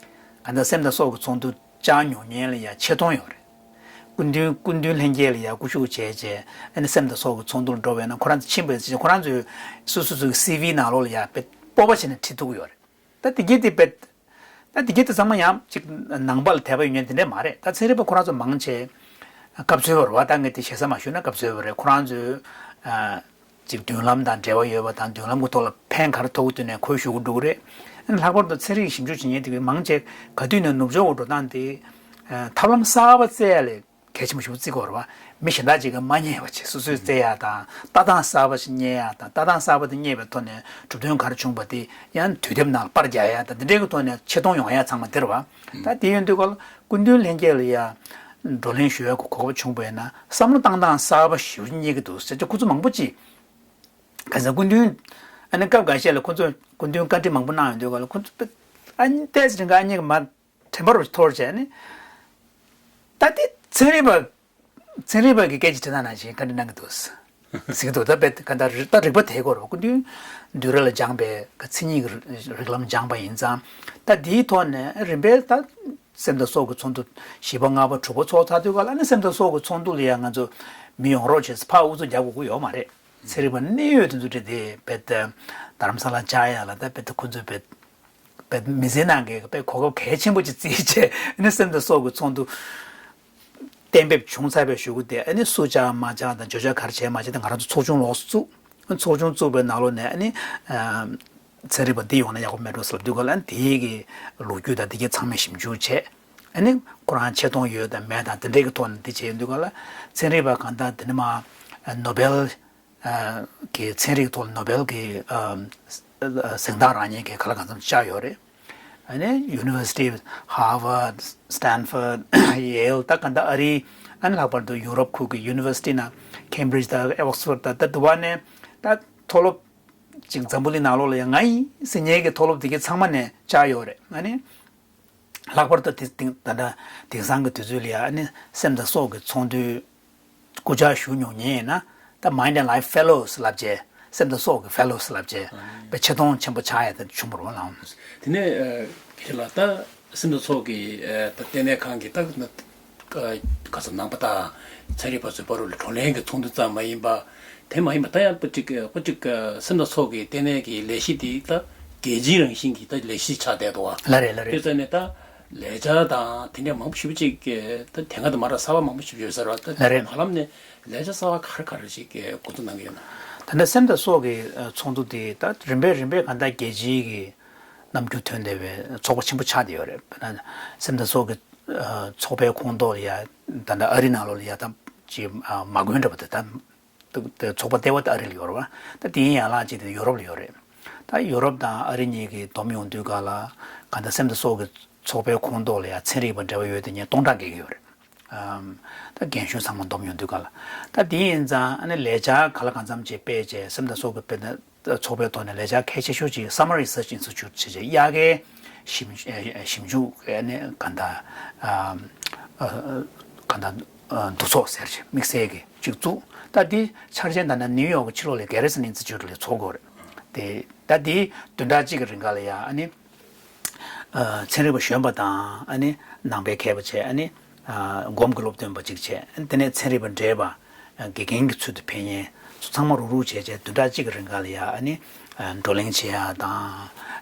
གང་ལྟར་སེམས་དང་སྲོག་གི་ཚོགས་འདུ་བཅར་མྱོང་མཁན་ལ་ཡང་ཆེ་མཐོང་ཡོད་རེད། སྐུ་མདུན་སྐུ་མདུན་ལྷན་རྒྱས་ལ་ཡང་སྐུ་ཞབས་བྱས་བྱས་ཨ་ནི་སེམས་དང་སྲོག་གི་ཚོགས་འདུ་ལ་འགྲོ་བས་ན་ཁོ་རང་ཚོ་ཕྱིན་པའི་ཚེ་ཁོ་རང་ཚོའི་སོ་སོ་ཚོའི་སི་ཝི་ནང་ལོགས་ལ་ཡང་དཔེ་སྤོབས་པ་བྱས་ནས་བྲིས་ཐུབ་ཀྱི་ཡོད་རེད། ད་དེ་གྱིས་དེ་དཔེ་ད་དེ་གྱིས་དེ་ཚང་མ་ཡང་ཅིག་ནང་པ་ལ་དད་པ་ཡོད་མཁན་དེ་འདྲས་མ་རེད། ད་ཚན་རིག་པ་ཁོ་རང་ཚོ་མང་ཆེ་སྐབས་འཚོལ་བ་རེད་བ། ད་ངས་དེ་ཞེ་ས་མ་ཞུས་ན་སྐབས་འཚོལ་བ་རེད། ཁོ་རང་ཚོའི་ཅིག་མདུན་ལམ་དང་འབྲེལ་བ་ཡོད་པ་དང་མདུན་ལམ་གྱི་ཐོག་ལ་ཕན་ག་རེ་ཐོགས་ཀྱི་འདུག་ནས་ཁོའི་ཞུ་གི་འགྲོ་གི་རེད། ཨ་ནི་ལྷག་པར་དུ་ཚན་རིག་ཞིབ་འཇུག་བྱེད་མཁན་དེ་གའི་མང་ཆེ་ག་དུས་ནས་ནུབ་ཕྱོགས་འགྲོ་སྟངས་དེ་ཐབས་ལམ་གསར་པ་བཙལ་ཡ་ལས་གལ་ཆེན་པོ་ཞིག་བརྩི་གི་ཡོད་རེད་བ། མི་གཞན་དག་ཅིག་གིས་མ་རྙེད་པ་ཅིག་སོ་སོས་བཙལ་ཡ་དང་ལྟ་སྟངས་གསར་པ་ཞིག་རྙེད་ཡ་དང་ལྟ་སྟངས་གསར་པ་དེ་རྙེད་པའི་ཐོག་ནས་གྲུབ་དོན་ག་རེ་བྱུང་བ་དེ་ཡང་དུས་དེབ་ནང་ལ་པར་རྒྱག་ཡ་དང་དེ་འདྲའི་གི་ཐོག་ནས་ཆེ་མཐོང་ཡོང་ཡ་ཚང་མ་དེ་རེད་བ། ད་དེ་ཡོང་དུས་ག་ལ་སྐུ་མདུན་ལྷན་རྒྱས་ལ་ཡ་བགྲོ་གླེང་ཞུ་ཡ་གི་གོ་སྐབས་བྱུང་བ་ཡིན་ན་བསམ་བློ་བཏང་སྟངས་གསར་པ་ཞིག་རྙེད་ཀྱི་འདུག་ཟེར་ཅིག་ཁོ་ཚོ་མང་པོ་ཅིག་གང་ཟེར་སྐུ་མདུན་ཨ་ནི་སྐབས་འགའ་ཤས་ལ་ཁོ་ཚོས་སྐུ་མདུན་བཀའ་འདྲི་མང་པོ་གནང་ཡོང་དུས་ག་ལ་ཁོ་ཚོ་ཨ་ནི་ཏོག་ཙམ་རིང་ག་ཨ་ནི་མར་དྲན་པ་རུ་འཐོར་བྱས་ནས་ད་དེ་ཚན་རིག་པ་ཚན་རིག་པ་གི་སྐད་ཆ་དྲིས་ན་ནང་བཞིན་བཀའ་འདྲི་གནང་གི་འདུག་ཟེར་གི་འདུག་ད་དཔེ་ག་ད་རི་ད་རིག་པ་དེའི་སྐོར་སྐུ་མདུན་འདུལ་ར་ལ་སྦྱངས་པའི་ག་མཚན་ཉིད་ཀྱི་རིགས་ལམ་སྦྱངས་པ་ཡིན་ཙང་ད་དེའི་ཐོག་ནས་རིམ་པས་ད། སེམས་དང་སྲོག་གི་ཚོགས་འདུ་བཞི་པ་ལྔ་པ་དྲུག་པ་ཚོགས་ཚར་དུས་ག་ལ་ནི་སེམས་དང་སྲོག་གི་ཚོགས་འདུ་ལ་ཡང་ང་ཚོ་མི་ཡོང་རོགས་བྱེད་ཕར་ཨུ་ཚུགས་རྒྱག་དགོས་ཀྱི་ཡོད་མ་རེད། ཚན་རིག་པ་གནད་ཡོད་དེ་ཚོ་འདྲ་དེ་རྦད་དེ་རྡ་རམ་ས་ལ་བཅར་ཡ་ལ་ད་རྦད་དེ་ཁོ་ཚོས་རྦད་རྦད་མི་ཚེ་ནང་གི་རྦད་གོ་སྐབས་གལ་ཆེན་པོ་ཅིག་བརྩིས་བྱས་ཨ་ནི་སེམས་དང་སྲོག་གི་ཚོགས་འདུ་གཏན་འབེབས་བྱུང་ཚར་བའི་གཞུག་གུ་དེ་ཨ་ནི་སུ་བཅར་མ་བཅར་དང་བརྗོད་བྱ་ག་རེ་བྱས་མ་བྱས་དེ་ང་རང་ཚོ་ཚོགས་ཆུང་ལོགས་སུ་བཙུགས། ཚོགས་ཆུང་བཙུགས་པའི་ནང་ལོགས་ནས་ཨ་ནི་ཚན་རིག་པ་འདི་ཡོང་ན་ཡག་པོ་མེད་འགྲོ་ཟེར་ལབ་དུས་ག་ལ་དེའི་གི་ལོ་རྒྱུས་དང་དེ་གའི་ཚང་མས་ཞིབ་འཇུག་བྱས། ཨ་ནི་ཁོ་རང་ཆེ་མཐོང་ཡོད་དང་མེད་དང་དེ་འདྲའི་གི་ཐོག་ནས་དེ་བྱས་ཡོང་དུས་ག་ལ་ཚན་རིག་པ་གང་ལྟར་དེ་ནི་མ་ནོ་བེལ་གི་ཚན་རིག་ཐོག་ནོ་བེལ་གི་གཟེངས་རྟགས་རག་མཁན་གི་ག་ལ་གང་འཚམ་བཅར་ཡོད་རེད། ཨ་ནི་University Harvard, Stanford, Yale ད་ག་འདྲ་ཨ་རི་ཨ་ནི་ལྷག་པར་དུ་ཡུ་རོབ་ཁུལ་གྱི་University ནང་Cambridge དང་Oxford དང་ད་དུ་བ་ནས་ད་མཐོ་སློབ་ཅིག་འཛམ་བུ་གླིང་ནང་ལོགས་ལ་ཡང་ང་ཡིན་ཟེར་མཁན་གྱི་མཐོ་སློབ་དེ་གའི་ཚང་མ་ནས་བཅར་ཡོད་རེད། ཨ་ནི་ལྷག་པར་དུ་དེ་དེང་ད་ལྟ་དེང་སང་གི་དུས་ཚོད་ལ་ཡང་ཨ་ནི་སེམས་དང་སྲོག་གི་ཚོགས་འདུའི་སྐུ་བཅར་ཞུ་མྱོང་མཁན་ཡིན་ན་ད་Mind and Life Fellows ལབ་བྱས་སེམས་དང་སྲོག་གི་Fellows ལབ་བྱས་ཨ་ནི་པའི་ཆེ་མཐོང་ཆེན་པོ་ཆགས་ཡ་དེ་བྱུང་བ་རེད་ལགས། དེ་ནས་ཨ་དགེ་བཤེས་ལགས་ད་སེམས་དང་སྲོག་གི་ཨ་ད་ལྟེ་གནས་ཁང་གི་ད་ཨ་ག་ཚོད་ནང་པ་དང་ཚན་རིག་པ་ཚོའི་བར་ལ་བགྲོ་གླེང་གི་ཚོགས་འདུ་ཙམ་མ་ཡིན་པ། དེ་མ་ཡིན་པ་ད་ཡང་པོ་ཅིག་པོ་ཅིག་སེམས་དང་སྲོག་གི་ལྟེ་གནས་ཀྱི་ལས་གཞི་དེ་ད་རྒྱལ་སྤྱིའི་རང་བཞིན་གྱི་ད་ལས་གཞི་ཆགས་བསྡད་འདུག་བ། ལ་རེད་ལ་རེད། དེ་ཙམ་ནས་ད་ལས་འཆར་དང་དེ་འདྲ་མང་པོ་ཞེ་པོ་ཅིག་ད་དེ་སྔ་དང་མ་འདྲ་གསར་པ་མང་པོ་ཞེ་པོ་ཡོད་ས་རེད་བ། ད་ལ་རེད། བར་ལམ་ནས་ལས་འཆར་གསར་པ་ག་རེ་ག་རེ་ཞིག་འགོ་འཛུགས་གནང་གི་ཡོད་ན། ད་ལྟ་སེམས་དང་སྲོག་གི་ཚོགས་འདུ་དེ་ད་རིམ་པས་རིམ་པས་གང་ལྟར་རྒྱལ་སྤྱིའི་གི་རྣམ་འགྱུར་ཐོན་བསྡད་པའི་ཚོགས་པ་ཆེན་པོ་ཆགས་བསྡད་ཡོད་རེད། དཔེར་ན་སེམས་དང་སྲོག་གི་ཚོགས་པའི་ཁོངས་གཏོགས་ལ་ཡ་ད་ལྟ་ཨ་རི་ནང་ལོགས་ལ་ཡ་ད་ཅིག་མ་དགོན་འདྲ་པོ་དེ་ད། ཚོགས་པ་ལྟེ་བ་དེ་ཨ་རི་ལ་ཡོད་རེད་བ། ད་དེ་ཡིན་ཡང་ལགས་ཅིག་དེ་ཡུ་རོབ་ལ་ཡོད་རེད། ད་ཡུ་རོབ་དང་ཨ་རི་གཉིས་ཀྱིས་བསྡོམས་ཡོང་དུས་ག་ལ་གང་ལྟར་སེམས་དང་སྲོག་གི་ཚོགས་པའི་ཁོངས་གཏོགས་ལ་ཡང་ཚན་རིག་པ་འབྲེལ་བ་ཡོད་དེ་ཉིད་སྟོང་ཕྲག་བརྒལ་གྱི་ཡོད་རེད། ཨམ། ད་རྒན་གཞོན་ཚང་མ་བསྡོམས་ཡོང་དུས་ག་ལ། ད་དེ་ཡིན་ཙང་ཨ་ནི་ལས་འཆར་ག་ལ་གང་འཚམ་ཅིག་སྤེལ་བྱས་སེམས་དང་སྲོག་གི་དཔེར་ན། ཚོགས་པའི་ཐོག་ནས་ལས་འཆར་གལ་ཆེ་ཤོས་ཅིག་Summer Research Institute བྱས་རྗེས་དབྱར་ཁའི་ཞིབ་ཞིབ་འཇུག་ནས་གང་ལྟར་གང་ལྟར་འདུ་ཚོགས་ཟེར་ཅིག་དམིགས་བསལ་གྱི་ཅིག་བཙུགས། ད་འདི་འཆར་ཅན་ད་ནི་ནིའུ་ཡོག་གི་ཕྱི་ལོགས་ལ་Garrison Institute ལ་ཚོགས་དགོས་རེད། དེ་ད་འདི་བདུན་ཕྲག་གཅིག་གི་རིང་ག་ལ་ཡ་ཨ་ནི། ཚན་རིག་པ་གཞོན་པ་དང་ཨ་ནི་ནང་པའི་མཁས་པ་བྱས་ཨ་ནི་སྒོམ་གྱི་སློབ་སྟོན་པ་གཅིག་བྱས་དེ་ནས་ཚན་རིག་པ་འདྲེས་པ་དགེ་རྒན་གྱི་ཚུལ་དུ་ཕེབས་མཁན་ཚོ་ཚང་མ་རུག་རུག་བྱས་བྱས་བདུན་ཕྲག་གཅིག་གི་རིང་ག་ལ་ཡ་ཨ་ནི་བགྲོ་གླེང་བྱེད་ཡ་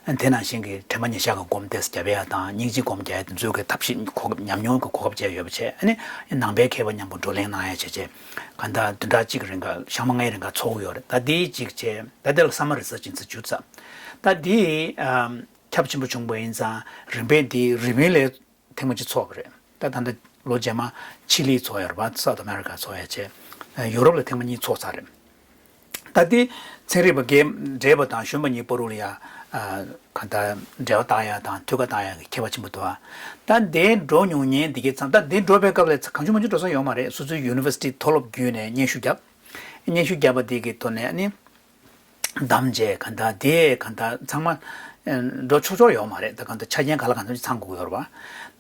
དང་དེ་ནང་བཞིན་གྱི་དྲན་པ་ཉེར་བཞག་གི་སྒོམ་ཏོག་ཙམ་རྒྱབ་ཡ་དང་སྙིང་རྗེའི་སྒོམ་རྒྱག་ཡ་དེ་ཚོའི་གི་ཐབས་ཤེས་གོ་སྐབས་ཉམས་མྱོང་གི་གོ་སྐབས་བཅས་ཡོད་པ་བྱས་ཨ་ནི་ནང་པའི་མཁས་པ་མཉམ་པོ་བགྲོ་གླེང་གནང་ཡ་བྱས་བྱས་གང་ལྟར་བདུན་ཕྲག་གཅིག་གི་རིང་ག་ཞག་མ་ལྔའི་རིང་ག་ཚོགས་ཀྱི་ཡོད་རེད། ད་འདི་གཅིག་བྱས་ད་དེ་ལ་Summer Research Institute ཟེར། ད་འདི། ཁྱབ་ཆེན་པོ་བྱུང་བ་ཡིན་ཙང་རིམ་པས་འདི་རིམ་པས་ལས་ཐེངས་མ་གཅིག་ཚོགས་པ་རེད། ད་ད་ལྟ་ལོ་རྗེས་མ་ཆི་ལི་ཚོགས་ཡོད་རེད་པ། South America ཚོགས་ཡ་བྱས། ཡུ་རོབ་ལ་ཐེངས་མ་གཉིས་ཚོགས་ཚར་རེད། ད་འདི་ཚན་རིག་པ་རྒན་བགྲེས་པ་དང་གཞོན་པ་གཉིས་བར་ལ་ཡ་གང་ལྟར་འབྲེལ་བ་བཏགས་ཡ་དང་མཐུད་ཁ་བཏགས་ཡ་གི་ཁྱད་པར་ཆེན་པོ་འདུག་ད་འདི་འགྲོ་མྱོང་མཁན་འདི་གའི་ཚང་ད་འདི་འགྲོ་བའི་སྐབས་ལ་གང་བྱུང་མང་བྱུང་འགྲོ་ས་ཡོད་མ་རེད། སོ་སོའི་University མཐོ་སློབ་བརྒྱུད་ནས་སྙན་ཞུ་བརྒྱབ། སྙན་ཞུ་བརྒྱབ་པ་འདི་གི་ཐོག་ནས་ཨ་ནི། བདམས་བྱས་གང་ལྟར་དེ་གང་ལྟར་ཚང་མ་འགྲོ་ཆོག་ཆོག་ཡོད་མ་རེད། ད་གང་ལྟར་ཆ་རྐྱེན་ག་ལ་གང་འཚམ་ཅིག་ཚང་དགོས་ཡོད་རེད་པ།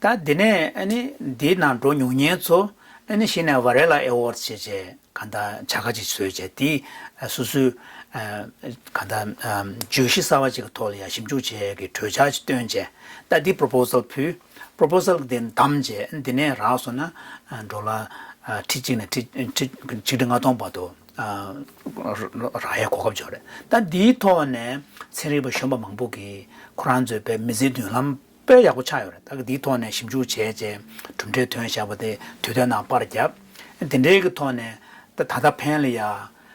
ད་དེ་ནས་ཨ་ནི་འདིའི་ནང་འགྲོ་མྱོང་མཁན་ཚོ་ཨ་ནི་གཞི་ནས་Varela Award བྱས་བྱས་གང་ལྟར་བྱ་དགའ་ཅིག་བཟོས་བྱས་དེ་སོ་སོའི་གང་ལྟར་བརྗོད་གཞི་གསར་བ་ཅིག་གི་ཐོག་ལ་ཡང་ཞིབ་འཇུག་བྱས་ཀྱི་གྲོས་འཆར་ཅིག་བཏོན་བྱས་ད་འདི་proposal ཕུལ། proposal དེ་བདམས་བྱས་འདི་ནས་རག་སོང་ན་ཌོ་ལར་ཁྲི་གཅིག་ནས་ཁྲི་ཆིག་ཁྲི་ལྔ་སྟོང་བར་དུ། རག་ཡའི་གོ་སྐབས་ཅིག་ཡོད་རེད། ད་འདིའི་ཐོག་ནས་ཚན་རིག་པ་གཞོན་པ་མང་པོ་གིས་ཁོ་རང་ཚོའི་དཔེ་མི་ཚེའི་མདུན་ལམ་དཔེ་ཡག་པོ་ཆགས་ཡོད་རེད། ད་འདིའི་ཐོག་ནས་ཞིབ་འཇུག་བྱས་རྗེས་གྲུབ་འབྲས་ཐོན་བཞག་པ་དེ་དུས་སྟོན་ནང་པར་བརྒྱབ། དེ་འདྲའི་གི་ཐོག་ནས་ད་ད་ལྟ་ཕན་ལ་ཡ་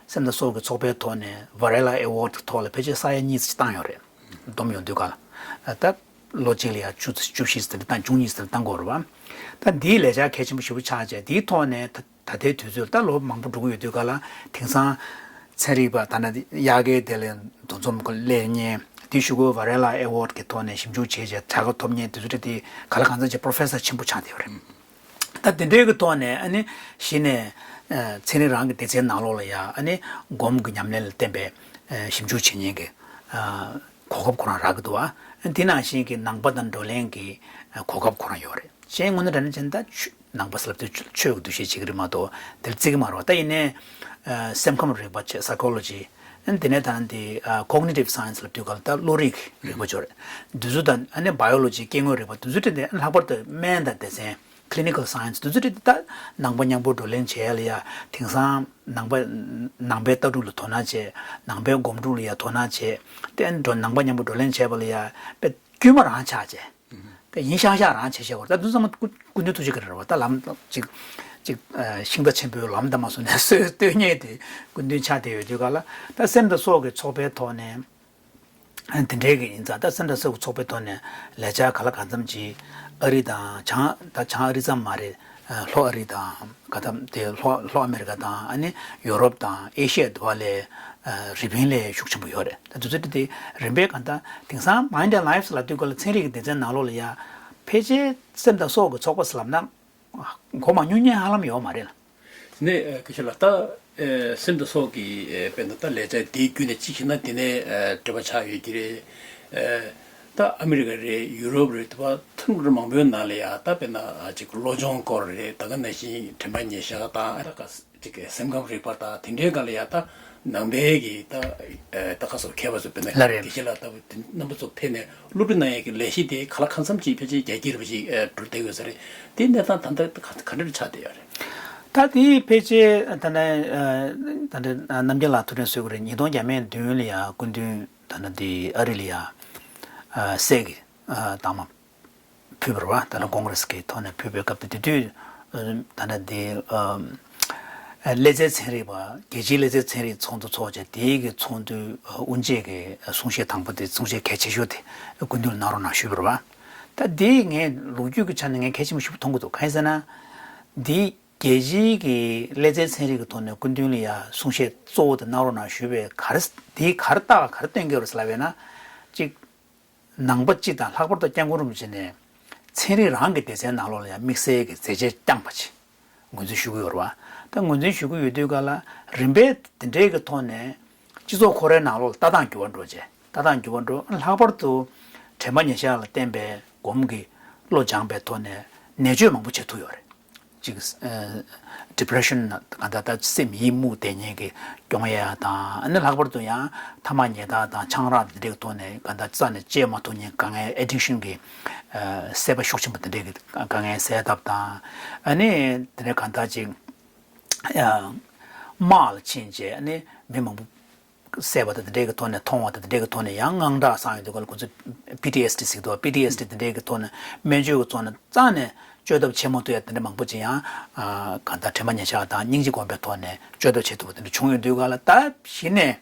སེམས་དང་སྲོག་གི་ཚོགས་པའི་ཐོག་ནས་Varela Award གི་ཐོག་ལ་ཕལ་ཆེར་ས་ཡ་གཉིས་ཙམ་བཏང་ཡོད་རེད། བསྡོམས་ཡོང་དུས་ག་ལ་ད་ལོ་གཅིག་ལ་ཡ་བཅུ་བཅུ་བཞི་ཙམ་བཏང་བཅུ་གཉིས་ཙམ་བཏང་དགོས་རེད་བ། ད་འདིའི་ལས་འཆར་གལ་ཆེན་པོ་ཞེ་པོ་ཆགས་བྱས་དེའི་ཐོག་ནས་ད། ད་ལྟའི་དུས་ཚོད་ད་ལོ་མང་པོ་འགྲོ་གི་ཡོད་དུས་ག་ལ་དེང་སང་ཚན་རིག་པ་ད་ནི་དབྱར་ཁའི་དེ་ལ་འདུ་འཛོམས་སླེབས་མཁན་དེ་གཞུག་གུ་Varela Award གི་ཐོག་ནས་ཞིབ་འཇུག་བྱས་བྱས་དྲ་རྒྱ་ཐོབ་མཁན་དེ་ཚོ་དེ་ག་ལ་གང་འཚམ་ཅིག་Professor ཆེན་པོ་ཆགས་བསྡད་ཡོད་རེད། ད་དེ་འདྲའི་གི་ཐོག་ནས་ཨ་ནི་གཞི་ནས་ཚན་རིག་རང་གི་སྡེ་ཚན་ནང་ལོགས་ལ་ཡ་ཨ་ནི་སྒོམ་གྱི་ཉམས་ལེན་ལ་བརྟེན་པའི་ཞིབ་འཇུག་བྱེད་མཁན་གྱི་གོ་སྐབས་ཁོ་རང་རག་གི་འདུག་བ། དེ་ནང་བཞིན་གྱི་ནང་པ་དང་བགྲོ་གླེང་གི་གོ་སྐབས་ཁོ་རང་ཡོད་རེད། གཞན་དངོས་གནས་དྲང་གནས་བྱས་ན་ད་ཆོས་ནང་པ་ཟེར་ལབ་དུས་ཆོས་ཀྱི་འདུ་ཤེས་བྱེད་ཀྱི་རེད་མ་གཏོགས་དེར་བརྩི་གི་མ་རེད་བ། ད་ཡིན་ནའི་སེམས་ཁམས་རིག་པ་བྱས་Psychology། དེ་ནས་ད་ནི་དེ་Cognitive Science ལབ་དུས་ག་ལ་ད་བློ་རིག་རིག་པ་ཅིག་ཡོད་རེད། འདི་ཚོ་དང་ཨ་ནི་Biology སྐྱེ་དངོས་རིག་པ་འདི་ཚོ་དེ་ནས་ལྷག་པར་དུ་སྨན་དང་སྡེ་ཚན་ clinical science དེ་ཚོ་དེ་ད་ནང་པ་མཉམ་པོ་བགྲོ་གླེང་བྱེད་ཡ་ལ་ཡ། དེང་སང་ནང་པ་ནང་པའི་ལྟ་གྲུབ་ལ་དོ་སྣང་བྱེད། ནང་པའི་སྒོམ་སྒྲུབ་ལ་ཡ་དོ་སྣང་བྱེད། དེ་འགྲོ་ནང་པ་མཉམ་པོ་བགྲོ་གླེང་བྱེད་པ་ལ་ཡ་དཔེ་དཀྱུས་མ་རང་ཆགས་བྱས། དེ་ཡིན་ཤང་ཤང་རང་བྱེད་ཤེས་བར་ད་དུང་ཚང་མ་སྐུ་སྐུ་མདུན་ཐུགས་རྗེ་ག་རེ་རེད་བ། ད་ལམ་ཅིག་ཅིག་ཤིང་རྟ་ཆེན་པོའི་ལམ་འདྲ་མ་སོང་ནས་སྲོལ་གཏོད་མཁན་དེ་སྐུ་མདུན་ཆགས་བསྡད་ཡོད་དུས་ག་ལ། ད་སེམས་དང་སྲོག་གི་ཚོགས་པའི་ཐོག་ནས་དེ་འདྲའི་གི་ཡིན་ཙང་། ད་སེམས་དང་སྲོག་གི་ཚོགས་པའི་ཐོག་ནས་ལས་འཆར་ག་ལ་གང་འཚམ་ཅིག་ཨ་རི་དང་བྱང་ད་བྱང་ཨ་རི་ཙམ་མ་རེད། ལྷོ་ཨ་རི་དང་ག་ད་དེ་ལྷོ་ལྷོ་ཨ་མེ་རི་ཀ་དང་ཨ་ནི་ཡོ་རོབ་དང་ཨེ་ཤི་ཡ་དེ་བ་ལས་རི་པིན་ལས་ཤུགས་ཆེན་པོ་ཡོད་རེད། ད་དུས་ཚོད་དེ་རིམ་པས་གང་ལྟར་དེང་སང་Mind and Life ལབ་དུས་ག་ལ་ཚན་རིག་གི་སྡེ་ཚན་ནང་ལོགས་ལ་ཡ་ཕལ་ཆེར་སེམས་དང་སྲོག་གི་ཚོགས་པ་ཟེར་ལབ་ན། མགོ་མ་ཉུང་ཉན་ཧ་ལམ་ཡོད་མ་རེད་ལ། ནས་སྐད་ཆ་ལ་ད་སེམས་དང་སྲོག་གི་དཔེར་ན་ད་ལས་འཆར་དེའི་བརྒྱུད་ནས་གཅིག་བྱས་ན་དེ་ནས་འབྲེལ་བ་ཆགས་ཡོད་ཀྱི་རེད། ད་ཨ་མི་རི་ཀ་རེད། ཡུ་རོབ་རེད། དེ་བ་མཐུན་གྲོས་མང་པོའི་ནང་ལ་ཡ་ད་དཔེར་ན་ཅིག་བློ་སྦྱོང་སྐོར་རེད། ད་ག་ནང་བཞིན་དྲན་པ་ཉེར་བཞག་དང་ད་ག་ཅིག་གི་སེམས་ཁམས་རིག་པ་དང་དེ་འདྲའི་སྒང་ལ་ཡ་ད་ནང་པའི་གི་ད་ད་ག་སོགས་མཁས་པ་ཚོ་དཔེར་ན་ལ་རེད། དེ་ཤེས་ལ་ལྟ་བུ་དེ་རྣམ་པ་ཚོ་ཕེབས་ནས་སློབ་ཁྲིད་གནང་ཡས་ཀྱི་ལས་གཞི་དེ་ག་ལ་གང་འཚམ་ཅིག་ཕལ་ཆེར་རྒྱ་སྐྱེད་རུ་ཅིག་འགྲོ་བསྡད་ཡོད་ས་རེད། དེ་གནས་སྟངས་ད་ལྟ་ག་ག་འདྲ་ཆགས་བསྡད་ཡོད་རེད། ད་དེ་ཕལ་ཆེར་ད་ནས་ད་ནས་རྣམ་རྒྱལ་ལགས་ཐུགས་དྲན་གསོ་གི་རེད། ཉིས་སྟོང་བརྒྱ་མེད་བདུན་ལ་ཡ་སྐུ་མདུན་ད་ནས་དེ་ཨ་རི་ལ་ཡ་སྲས་ཀྱི་དང་མ་ཕུལ་བ་རེད་བ། ད་ལྟ་ཀོང་རེ་སི་གི་ཐོག་ནས་ཕུལ་བའི་སྐབས་དེ་དེ་དུས་ད་ལྟ་དེ་ཨ་ཀླད་རྩའི་ཚན་རིག་པ་རྒྱལ་སྤྱིའི་ཀླད་རྩའི་ཚན་རིག་ཚོགས་འདུ་ཚོགས་བྱས། དེའི་གི་ཚོགས་འདུའི་དབུ་འབྱེད་ཀྱི་གསུང་བཤད་དང་པོ་དེ་གསུང་བཤད་གལ་ཆེ་ཤོས་དེ་སྐུ་མདུན་ལ་གནང་རོགས་གནང་ཞུས་པ་རེད་བ། ད་དེ་ངས་ལོ་རྒྱུས་ཀྱི་ཆ་ནས་ངས་གལ་ཆེན་པོ་ཞིག་མཐོང་གི་འདུག་གང་ཡིན་ཟེར་ན། དེ་རྒྱལ་སྤྱིའི་གི་ཀླད་རྩའི་ཚན་རིག་གི་ཐོག་ནས་སྐུ་མདུན་ལ་ཡ་གསུང་བཤད་གཙོ་བོ་དེ་གནང་རོགས་གནང་ཞུས་པས། ག་རེ་དེ་ག་རེ་ལྟ་ག་རེ་སྟོན་གྱི་ཡོད་རེད་ཟེར་ལབ་པས་ན། གཅིག་ནང་པ་སྤྱི་དང་ལྷག་པར་དུ་སྐྱབས་མགོན་རིན་པོ་ཆེ་ནས་ཚན་རིག་རང་གི་སྡེ་ཚན་ནང་ལོགས་ལ་ཡང་དམིགས་བསལ་གྱི་མཛད་རྗེས་བསྐྱངས་པ་ཅིག་ངོས་འཛིན་ཞུ་གི་ཡོད་རེད་བ། ད་ངོས་འཛིན་ཞུ་གི་ཡོད་དུས་ག་ལ་རིམ་པས་དེ་འདྲའི་གི་ཐོག་ནས་སྤྱི་ཚོགས་ཁོ་རའི་ནང་ལོགས་ལ་ལྟ་སྟངས་འགྱུར་བ་འགྲོ་བྱས། ལྟ་སྟངས་འགྱུར་བ་འགྲོ། ལྷག་པར་དུ་དྲན་པ་ཉེར་བཞག་ལ་བརྟེན་པའི་སྒོམ་གྱི་བློ་སྦྱངས་པའི་ཐོག་ནས་ནད་བཅོས་མང་པོ་བྱེད་ཐུབ་ཡོད་རེད། ཅིག་ཨ་depression ན་གང་ལྟར་ད་སེམས་ཡིད་མུག་བསྡད་མཁན་གྱི་སྐྱོང་ཡ་དང་། ཨ་ནི་ལྷག་པར་དུ་ཡང་ཐ་མག་ཉལ་ཐ་དང་ཆང་རག་འདི་འདྲའི་ཐོག་ནས་གང་ལྟར་རྩ་ནས་བཅད་མ་ཐུབ་མཁན་དཀའ་ངལ། addiction གི་ཨ་སྲེད་པ་ཤུགས་ཆེན་པོ་འདི་འདྲའི་གི་དཀའ་ངལ་སེལ་ཐབས་དང་། ཨ་ནི་དེ་ནས་གང་ལྟར་ཅིག་ཨ་དམག་ལ་ཕྱིན་བྱས་ཨ་ནི་མི་མང་པོ་བསད་པ་དང་དེ་འདྲའི་གི་ཐོག་ནས་མཐོང་བ་དང་། དེ་འདྲའི་གི་ཐོག་ནས་ཡང་དངངས་སྐྲག་སངས་ཡོང་དུས་སྐབས་ལ་ཁོ་ཚོས་པི་ཊི་ཨེས་ཌི་ཟེར་གི་འདུག་པི་ཊི་ཨེས་ཌི་དེ་འདྲའི་གི་ཐོག་ནས་སྨན་བཅོས་ཀྱི་ཐོག་ནས་རྩ་ནས་བཅོས་ཐབས་བྱེད་མ་ཐུབ་ཡ་དེ་འདྲ་མང་པོ་ཅིག་ཡང་ཨ་གང་ལྟར་དྲན་པ་ཉེར་བཞག་དང་སྙིང་རྗེ་སྒོམ་པའི་ཐོག་ནས་བཅོས་ཐབས་བྱེད་ཐུབ་པ་དེ་འདྲ་བྱུང་ཡོང་དུས་ག་ལ། ད་གཞི་ནས་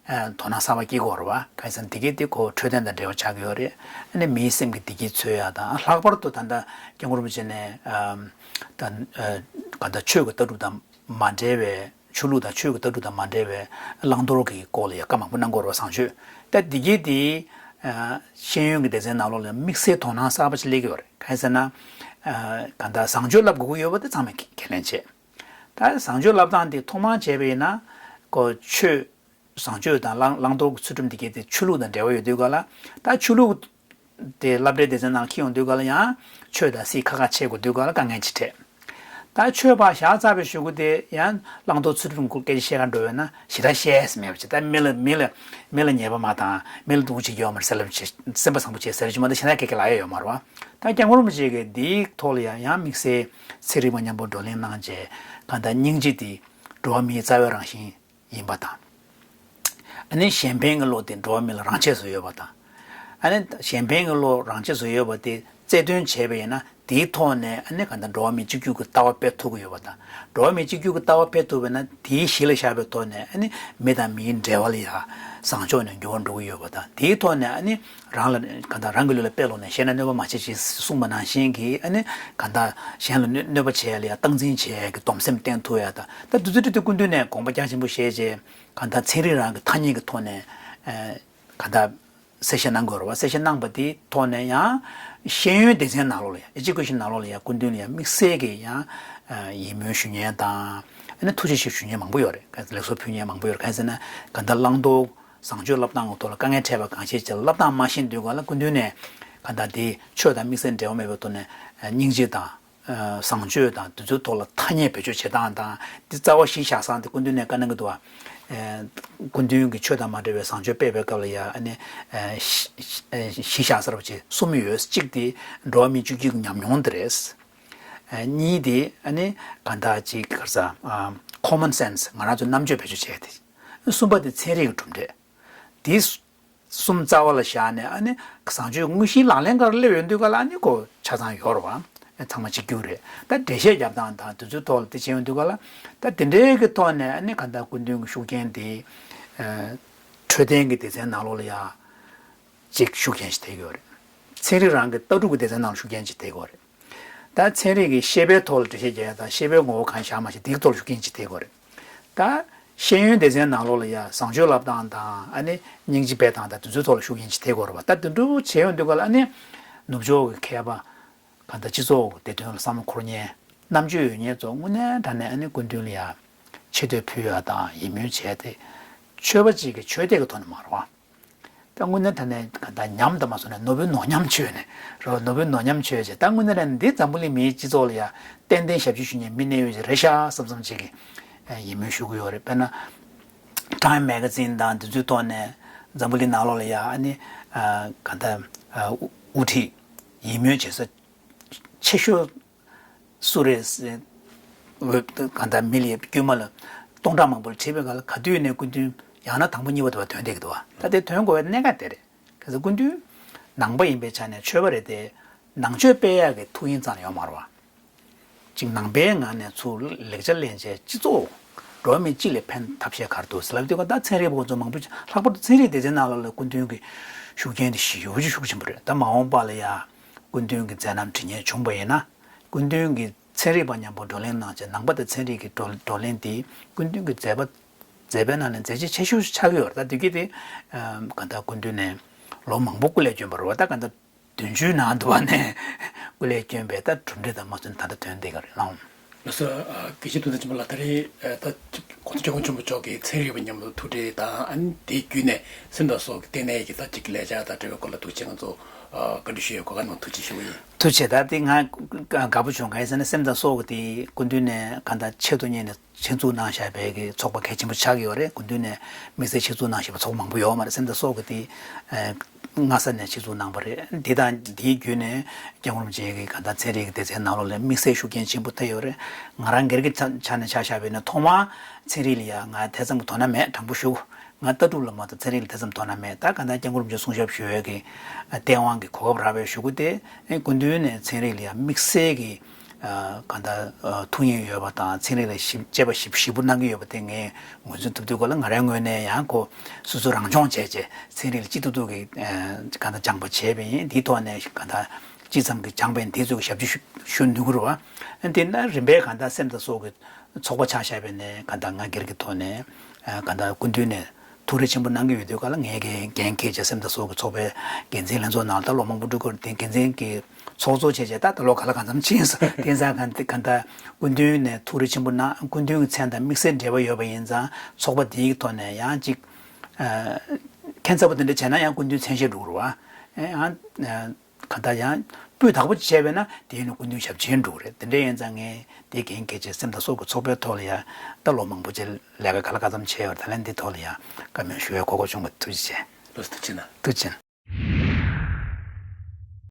ཨ་དོ་སྣང་གསར་པ་སྐྱེ་དགོས་རེད་བ། གང་ཡིན་ཟེར་ན་དེ་གས་དེ་ཁོ་འཕྲོད་བསྟེན་དང་འབྲེལ་བ་ཆགས་ཀྱི་ཡོད་རེད། ཨ་ནི་མིའི་སེམས་ཀྱི་བདེ་སྐྱིད་འཚོལ་ཡ་དང་། ལྷག་པར་དུ་ད་ལྟ་སྐྱབས་མགོན་རིན་པོ་ཆེ་ནས་ཨ་ད་ཨ་གང་ལྟར་ཆོས་ཀྱི་ལྟ་གྲུབ་དང་མ་འབྲེལ་བའི། ཆོས་ལུགས་དང་ཆོས་ཀྱི་ལྟ་གྲུབ་དང་མ་འབྲེལ་བའི་བླང་དོར་གྱི་སྐོར་ལ་ཡང་བཀའ་མང་པོ་གནང་དགོས་རེད་བ། བཟང་སྤྱོད། ད་འདི་གའི་དེ་ཤེས་ཡོན་གྱི་སྡེ་ཚན་ནང་ལོགས་ལ་དམིགས་བསལ་དོ་སྣང་གསར་པ་ཞིག་སླེབས་ཀྱི་ཡོད་རེད། གང་ཡིན་ཟེར་ན། གང་ལྟར་བཟང་སྤྱོད་བསླབ་དགོས་ཀྱི་ཡོད་པ་དེ་ཚང་མས་ཁས་ལེན་བྱེད། ད་བཟང་སྤྱོད་བསླབ་སྟངས་དེ་ཐོག་མར་བྱས་པ་ཡིན་ན། ཁོ་ཆོས་བཟང་སྤྱོད་དང་བླང་བླང་དོར་གྱི་ཚུལ་ཁྲིམས་འདི་གའི་དེ་ཆོས་ལུགས་དང་འབྲེལ་བ་ཡོད་དུས་ག་ལ། ད་ཆོས་ལུགས་དེ་བསླབ་གྲྭའི་སྡེ་ཚན་ནང་འཁྱེར་ཡོང་དུས་ག་ལ་ཡང་ཆོས་དང་སྲིད་ཁ་ཁ་ཕྱེ་དགོས་དུས་ག་ལ་དཀའ་ངལ་ཅིག་འཕྲད། ད་ཆོས་པ་བཞག་ཚར་བའི་གཞུག་གུ་དེ་ཡང་བླང་དོར་ཚུལ་ཁྲིམས་སྐོར་སྐད་ཆ་བཤད་ག་འགྲོ་བས་ན་ཞེ་དྲག་བཤད་ས་མེད་པ་ཅིག་ད་མི་ལ་མི་ལ་མི་ལ་ཉེས་པ་མ་བཏང་། མི་ལ་སྡུག་པོ་བྱེད་རྒྱུ་ཡོད་མ་རེད་ཟེར་ལབ་བྱས། སེམས་པ་བཟང་པོ་བྱས་ཟེར་རྒྱུ་མ་གཏོགས་གཞན་དག་སྐད་ཀྱི་ལབ་ཡ་ཡོད་མ་རེད་བ། ད་སྐྱབས་མགོན་རིན་པོ་ཆེ་གིས་འདིའི་ཐོག་ལ་ཡང་ཡང་དམིགས་བསལ་ཚན་རིག་པ་མཉམ་པོ་བགྲོ་གླེང་གནང་བྱས། གང་ལྟར་སྙིང་རྗེ་དེ་འགྲོ་བ་མིའི་རྩ་བའི་རང་བཞིན་ཡིན་པ་དང་། ཨ་ནི་གཞན་ཕན་གྱི་བློ་དེ་འགྲོ་བ་མི་ལ་རང་ཆས་སུ་ཡོད་པ་དང་། ཨ་ནི་གཞན་ཕན་གྱི་བློ་རང་ཆས་སུ་ཡོད་པ་དེ་རྩལ་འདོན་བྱས་པ་ཡིན་ན། དེའི་ཐོག་ནས་ཨ་ནི་གང་ལྟར་འགྲོ་བ་མི་གཅིག་གྱུར་གྱི་ལྟ་བ་སྤེལ་ཐུབ་ཀྱི་ཡོད་པ་དང་། འགྲོ་བ་མི་གཅིག་གྱུར་གྱི་ལྟ་བ་སྤེལ་ཐུབ་པ་ཡིན་ན། དེའི་གཞི་ལ་བཞག་པའི་ཐོག་ནས་ཨ་ནི་མི་དང་མིའི་འབྲེལ་བ་ལ་ཡང་བཟང་ཕྱོགས་ནས་འགྱུར་བ་འགྲོ་གི་ཡོད་པ་དང་། དེའི་ཐོག་ནས་ཨ་ནི་རང་ལ་གང་ལྟར་རང་གི་ལུས་ལ་དཔེ་ལོག་ནས་གཞན་ལ་གནོད་པ་མ་བྱེད་ཅེས་གསུངས་པ་ནང་བཞིན་གྱི། ཨ་ནི་གང་ལྟར་གཞན་ལ་གནོད་གནོད་པ་བྱེད་ཡ་ལ་ཡང་སྟངས་འཛིན་བྱེད་ཡ་གི་སྡོམ་སེམས་བསྟེན་ཐུབ་ཡ་དང་། ད་དུས་ཚོད་དེ་དུས་སྐུ་མདུན་ནས་དགོངས་པ་རྒྱ་ཆེན་པོ་བཞེས་བྱས། གང་ལྟར་ཚན་རིག་རང་གི་ཐ་སྙད་ཀྱི་ཐོག་ནས་ཨ་གང་ལྟར་གསལ་བཤད་གནང་དགོས་རེད་བ། གསལ་བཤད་གནང་པ་དེའི་ཐོག་ནས་ཡང་ཤེས་ཡོན་སྡེ་ཚན་ནང་ལོགས་ལ་ཡང་། ཨེ་ཇུ་ཀེ་ཤན་ནང་ལོགས་ལ་ཡང་སྐུ་མདུན་ལ་ཡང་དམིགས་བསལ་གྱི་ཡང་ཡིད་སྨོན་ཞུ་མཁན་དང་། ཨ་ནི་ཐུགས་རྗེ་ཆེ་ཞུ་མཁན་མང་པོ་ཡོད་རེད། ལེགས་གསོལ་ཕུལ་མཁན་མང་པོ་ཡོད་རེད། གང་ཡིན་ཟེར་ན་གང་ལྟར་བླང་དོར་བཟང་སྤྱོད་བསླབ་སྟངས་ཀྱི་ཐོག་ལ་དཀའ་ངལ་འཕྲད་པ་གང་ཤེས་ཅིག་ལ་བསླབ་སྟངས་མ་ཤེས་དུས་ག་ལ་སྐུ་མདུན་ནས་གང་ལྟར་དེ་ཆོས་དང་དམིགས་བསལ་འབྲེལ་བ་མེད་པའི་ཐོག་ནས་སྙིང་རྗེ་དང་། ཨ་བཟང་སྤྱོད་དང་དེ་ཚོའི་ཐོག་ལ་ཐ་སྙད་བེད་སྤྱོད་བྱེད་སྟངས་དང་། འདི་རྩ་བ་གཞི་བཞག་ས་དེ་སྐུ་མདུན་ནས་བཀའ་གནང་གི་འདུག་བ། ཨ་སྐུ་མདུན་གྱིས་ཆོས་དང་མ་འབྲེལ་བའི་བཟང་སྤྱོད་སྤེལ་བའི་སྐབས་ལ་ཡ། ཨ་ནི་ཨ་གཞི་གཞི་བཞག་ས་ར་བ་ཅིག་གསུམ་ཡོད། གཅིག་དེ་འགྲོ་བ་མི་གཅིག་གྱུར་གྱི་ཉམས་མྱོང་དེ་རེད། གཉིས་དེ་ཨ་ནི་གང་ལྟར་ཅིག་ག་རེ་ཟེར། ཨ། common sense ང་རང་ཚོ་རྣམ་དཔྱོད་བེད་སྤྱོད་བྱས་ཏེ། གསུམ་པ་དེ་ཚན་རིག་གི་གྲུབ་འབྲས། དེ་གསུམ་རྩ་བ་ལ་བཞག་ནས་ཨ་ནི་བཟང་སྤྱོད་དངོས་གཞིའི་ལག་ལེན་ཁར་སླེབས་ཡོང་དུས་ག་ལ་ཨ་ནི་ཁོ་ཆ་ཚང་ཡོད་རེད་བ། ཚང་མ་གཅིག་གྱུར་རེད། ད་འགྲེལ་བཤད་རྒྱབ་སྟངས་དང་དེ་ཚོའི་ཐོག་ལ་དེ་བྱས་ཡོང་དུས་ག་ལ། ད་དེ་འདྲའི་གི་ཐོག་ནས་ཨ་ནི་གང་ལྟར་སྐུ་མདུན་གྱི་ཤུགས་རྐྱེན་དེ། ཨ། འཕྲོད་བསྟེན་གྱི་སྡེ་ཚན་ནང་ལོགས་ལ་ཡ། ཅིག་ཤུགས་རྐྱེན་ཞིག་ཐེབས་ཀྱི་ཡོད་རེད། ཚན་རིག་རང་གི་ལྟ་གྲུབ་ཀྱི་སྡེ་ཚན་ནང་ལ་ཤུགས་རྐྱེན་ཅིག་ཐེབས་ཀྱི་ཡོད་རེད། ད་ཚན་རིག་གི་ཤེས་པའི་ཐོག་ལ་འགྲེལ་བཤད་རྒྱག་ཡ་དང་ཤེས་པའི་ངོ་བོ་གང་བཞག་མ་བཞག་དེའི་ཐོག་ལ་ཤུགས་རྐྱེན་ཅིག་ཐེབས་ཀྱི་ཡོད་རེད། ད་ཤེས་ཡོན་སྡེ་ཚན་ནང་ལོགས་ལ་ཡ་བཟང་སྤྱོད་བསླབ་སྟངས་དང་ཨ་ནི་སྙིང་རྗེ་སྤེལ་སྟངས་དང་དེ་ཚོའི་ཐོག་ལ་ཤུགས་རྐྱེན་ཅིག་ཐེབས་ཀྱི་ཡོད་རེད་བ། ད་དེ་འདྲ་བྱས་ཡོང་དུས་ག་ལ་ཨ་ནི་ནུབ་ཕྱོགས་ཀྱི་མཁས་པ། གང་ལྟར་སྤྱི་ཚོགས་ཀྱི་བདེ་དོན་ལ་བསམ་བློ་འཁོར་མཁན་རྣམ་དཔྱོད་ཡོད་མཁན་ཚོ་དངོས་གནས་དྲང་གནས་ཨ་ནི་སྐུ་མདུན་ལ་ཡ་ཆེ་བསྟོད་ཕུལ་ཡ་དང་ཡིད་སྨོན་བྱས་ཏེ། ཆོས་པ་གཅིག་གི་ཆོས་དད་ཀྱི་ཐོག་ནས་མ་རེད་བ། ད་དངོས་གནས་དྲང་གནས་གང་ལྟར་ཉམས་དང་མ་སོང་ནས་ནོར་བུའི་ནོར་ཉམས་བྱས་ནས་རོ། ནོར་བུའི་ནོར་ཉམས་བྱས་བྱས། ད་དངོས་གནས་དྲང་གནས་འདི་འཛམ་བུ་གླིང་མིའི་སྤྱི་ཚོགས་ལ་ཡ་ཏན་ཏན་ཞབས་ཕྱི་ཞུ་མཁན་མི་གནད་ཡོད་ཅིག་རེད་ཤག་བསམ་བསམ་ཅིག་གི་ཡིད་སྨོན་ཞུ་གི་ཡོད་རེད། དཔེར་ན། Time Magazine དང་འདི་ཚོའི་ཐོག་ནས་འཛམ་བུ་གླིང་ནང་ལོགས་ལ་ཡ་ཨ་ནི་གང་ལྟར་དབུ་ཁྲིད་ཡིད་སྨོན་བྱེད་ས་ཆེ་ཤོས་སུ་རེད་ཟེར། འོས་གང་ལྟར་མི་ལ་དཀྱུས་མ་ལ་སྟོང་ཕྲག་མང་པོ་ལ་བྲིས་པའི་སྒང་ལ་ག་དུས་ནས་སྐུ་མདུན་ཡང་ན་དང་པོ་གཉིས་པ་དུ་བ་ཐོན་བསྡད་ཀྱི་འདུག་བ། ད་དེ་ཐོན་དགོས་པའི་གནད་འགག་དེ་རེད། གལ་སྲིད་སྐུ་མདུན་ནང་པ་ཡིན་པའི་ཆ་ནས་ཆོས་པ་རེད་དེ། ནང་ཆོས་སྤེལ་ཡག་གི་ཐུགས་དབྱིངས་ཙམ་ཡོད་མ་རེད་བ། ཅིག་ནང་པའི་ངང་ནས་ཚུར་ལེགས་ཆ་ལེན་བྱས་སྤྱི་ཚོགས་འགྲོ་བ་མི་སྤྱི་ལ་ཕན་ཐབས་ཤེས་ག་རེ་འདུག་ཟེར་ལབ་དུས་ཀ་ད་ཚན་རིག་པ་ཚོ་མང་པོ་ཅིག་ལྷག་པར་དུ་ཚན་རིག་སྡེ་ཚན་ནང་ལོགས་ལ་སྐུ་མདུན་གྱི་ཤུགས་རྐྱེན་དེ་ཞེ་པོ་ཅིག་ཤུགས་ཆེན་པོ་རེད། ད་མ་འོངས་པ་ལ་ཡ་སྐུ་མདུན་གྱི་མཛད་རྣམ་འབྲི་མཁན་བྱུང་པ་ཡིན་ན། སྐུ་མདུན་གྱི་ཚན་རིག་པ་མཉམ་པོ་བགྲོ་གླེང་གནང་བྱས་ནང་པ་དང་ཚན་རིག་གི་བགྲོ་བགྲོ་གླེང་དེ་སྐུ་མདུན་གྱི་མཛད་པ་མཛད་པའི་ནང་ནས་མཛད་རྗེས་ཆེ་ཤོས་ཆགས་ཀྱི་ཡོད་རེད། ད་དེ་གི་དེ་གང་ལྟར་སྐུ་མདུན་ནས་ལོ་མང་པོ་སྐུ་ལས་བསྐྱོན་པ་རེད་བ། ད་གང་ལྟར་བདུན་ཅུའི་ནང་དུ་བ་ནས་སྐུ་ལས་བསྐྱོན་པའི་ད་གྲུབ་འབྲས་དང་མ་མཚོན་ད་ལྟ་ཐོན་བསྡད་ཀྱི་རེད་ལགས། ལགས་སོ། དགེ་བཤེས་ཐུབ་བསྟན་ཆོས་འཕེལ་ལགས། ད་རེས་ད་གོང་ས་སྐྱབས་མགོན་ཆེན་པོ་མཆོག་གིས་ཚན་རིག་པ་མཉམ་དུ་ཐུག་འཕྲད་དང་ཨ་ནི་དེའི་བརྒྱུད་ནས་སེམས་དང་སྲོག་གི་ལྟེ་གནས་ཀྱི་ད་ཅིག་ལས་འཆར་དང་འབྲེལ་བའི་སྐོར་ལ་ཐུགས་རྗེ་ཆེ། ང་ཚོ་བཀའ་འདྲི་ཞུ་ཡའི་གོ་སྐབས་གནང་བ་ཐུགས་རྗེ་ཆེ་ཞུ་གི་ཡིན། ཐུགས་རྗེ་ཆེ། ད་དེ་ང་དགའ་པོ་བྱུང་། གང་ཡིན་ཟེར་ན་སེམས་དང་སྲོག་གི་དེ་སྐུ་མདུན་ནས་གང་ལྟར་ཆེད་དུ་གཉེར་ནས་ཆེད་འཛུགས་གནང་བཞག་པའི་གི་ཚོགས་པ་གལ་ཆེན་པོ་ཆགས་ཀྱི་ཡོད་རེད། སྐུ་མདུན་ནས་དམིགས་བསལ་ཆེད་འཛུགས་གནང་བཞག་པའི་ཚོགས་པ་མང་པོ་ཡོད་མ་རེད། སེམས་དང་སྲོག་གི་དེ་ཨ་སྔ་ས་ནས་ཆེད་འཛུགས་གནང་པ་རེད། འདི་དང་འདིའི་བརྒྱུད་ནས་སྐྱབས་མགོན་རིན་པོ་ཆེ་གི་གང་ལྟར་ཚན་རིག་གི་སྡེ་ཚན་ནང་ལོགས་ལ་དམིགས་བསལ་ཤུགས་རྐྱེན་ཆེན་པོ་ཐེབས་ཡོད་རེད། ང་རང་སྒེར་གྱི་ཆ་ཆ་ནས་ཆ་བཞག་པ་ཡིན་ན་ཐོག་མར་ཚན་རིག་ལ་ཡ་ང་དེ་ཙམ་གྱི་དོ་སྣང་མེད། དྲང་པོ་ཞུ། ང་ལྟ་གྲུབ་ལ་མ་གཏོགས་ཚན་རིག་ལ་དེ་ཙམ་དོ་སྣང་མེད། ད་གང་ལྟར་སྐྱབས་མགོན་རིན་པོ་ཆེ་གསུང་ཞབས་ཞུ་ཡས་ཀྱི་ཨ་སྟེས་དབང་གི་གོ་སྐབས་རག་པའི་གཞུག་གུ་དེ་ཨེ་སྐུ་མདུན་ནས་ཚན་རིག་ལ་ཡང་དམིགས་བསལ་གྱི་ཨ་གང་ལྟར་ཨ་ཐུགས་མཉེས་ཡོད་པ་དང་ཚན་རིག་ལ་ཞིབ་དཔྱད་པ་ཞིབ་ཞིབ་པོ་གནང་གི་ཡོད་པ་དེ་ངས་ངོས་འཛིན་ཐུབ་དུས་ག་ལ་ང་རའི་ངོས་ནས་ཡང་ཁོ་སོ་སོ་རང་སྦྱོང་བྱས་བྱས་ཚན་རིག་ལ་ཅི་ཐུབ་ཐུབ་ཀྱིས་ཨ་གང་ལྟར་སྦྱངས་པ་བྱས་པ་ཡིན། དེའི་ཐོག་ནས་གང་ལྟར་ཅི་ཙམ་གྱིས་སྦྱངས་པ་ཡིན་དེ་ཚོ་གི་ཞབས་ཕྱི་ཞུ་ཞུ་ནུས་ཀྱི་རེད་བ། ཨ་དེ་ན་རིམ་པས་གང་ལྟར་སེམས་དང་སྲོག་གི་ཚོགས་པ་ཆ་བཞག་པ་ཡིན་ན་གང་ལྟར་ང་སྒེར་གྱི་ཐོག་ནས་ཨ་གང་ལྟར་སྐུ་མདུན་ནས་ཐུགས་རེ་ཆེན་པོ་གནང་གི་ཡོད་དུས་ག་ལ་ངས་འགན་འགན་འཁྱེར་བྱས་སེམས་དང་སྲོག་གི་ཚོགས་པའི་འགན་འཛིན་ལྷན་ཚོགས་ནང་ལ་ད་ལོ་མང་པོ་འགྲོ་གི་ཡོད་རེད། དེ་འགན་འཛིན་གྱི་ཚོགས་གཙོ་བྱས་བྱས་ད་ད་ལོ་ག་ལ་གང་འཚམ་ཕྱིན་སོང་། དེང་སང་གང་གང་ལྟར་སྐུ་མདུན་ནས་ཐུགས་རེ་ཆེན་པོ་གནང་། སྐུ་མདུན་གྱི་མཚན་དང་དམིགས་བསལ་འབྲེལ་བ་ཡོད་པ་ཡིན་ཙང་ཚོགས་པ་འདིའི་ཐོག་ནས་ཡང་ཅིག་ཨ་ཁྱད་མཚར་པོ་དེ་འདྲ་བྱས་ན་ཡང་སྐུ་མདུན་མཚན་ཤས་འགྲོ་གི་རེད་བ། ཨེ་ཡང་ཨ། གང་ལྟར་ཡང་སྤུས་དག་པོ་ཅིག་བྱས་པས་ན་དེ་ཡིན་ན་སྐུ་མདུན་ཞབས་ཕྱི་འགྲོ་གི་རེད། དེ་འདྲ་ཡིན་ཙང་ངས་དེ་འགན་འཁྱེར་བྱས་སེམས་དང་སྲོག་གི་ཚོགས་པའི་ཐོག་ལ་ཡང་ད་ལོ་མང་པོ་ཅིག་ལས་ཀ་ག་ལ་ག་ཙམ་བྱས་ཡོད་རེད། ད་ལན་འདི་ཐོག་ལ་ཡང་བཀའ་མོལ་ཞུ་བའི་གོ་སྐབས་བྱུང་བ་ཐུགས་རྗེ་ཆེ། ལགས་སོ། ཐུགས་རྗེ་གནང་། ཐུགས་རྗེ་གནང་།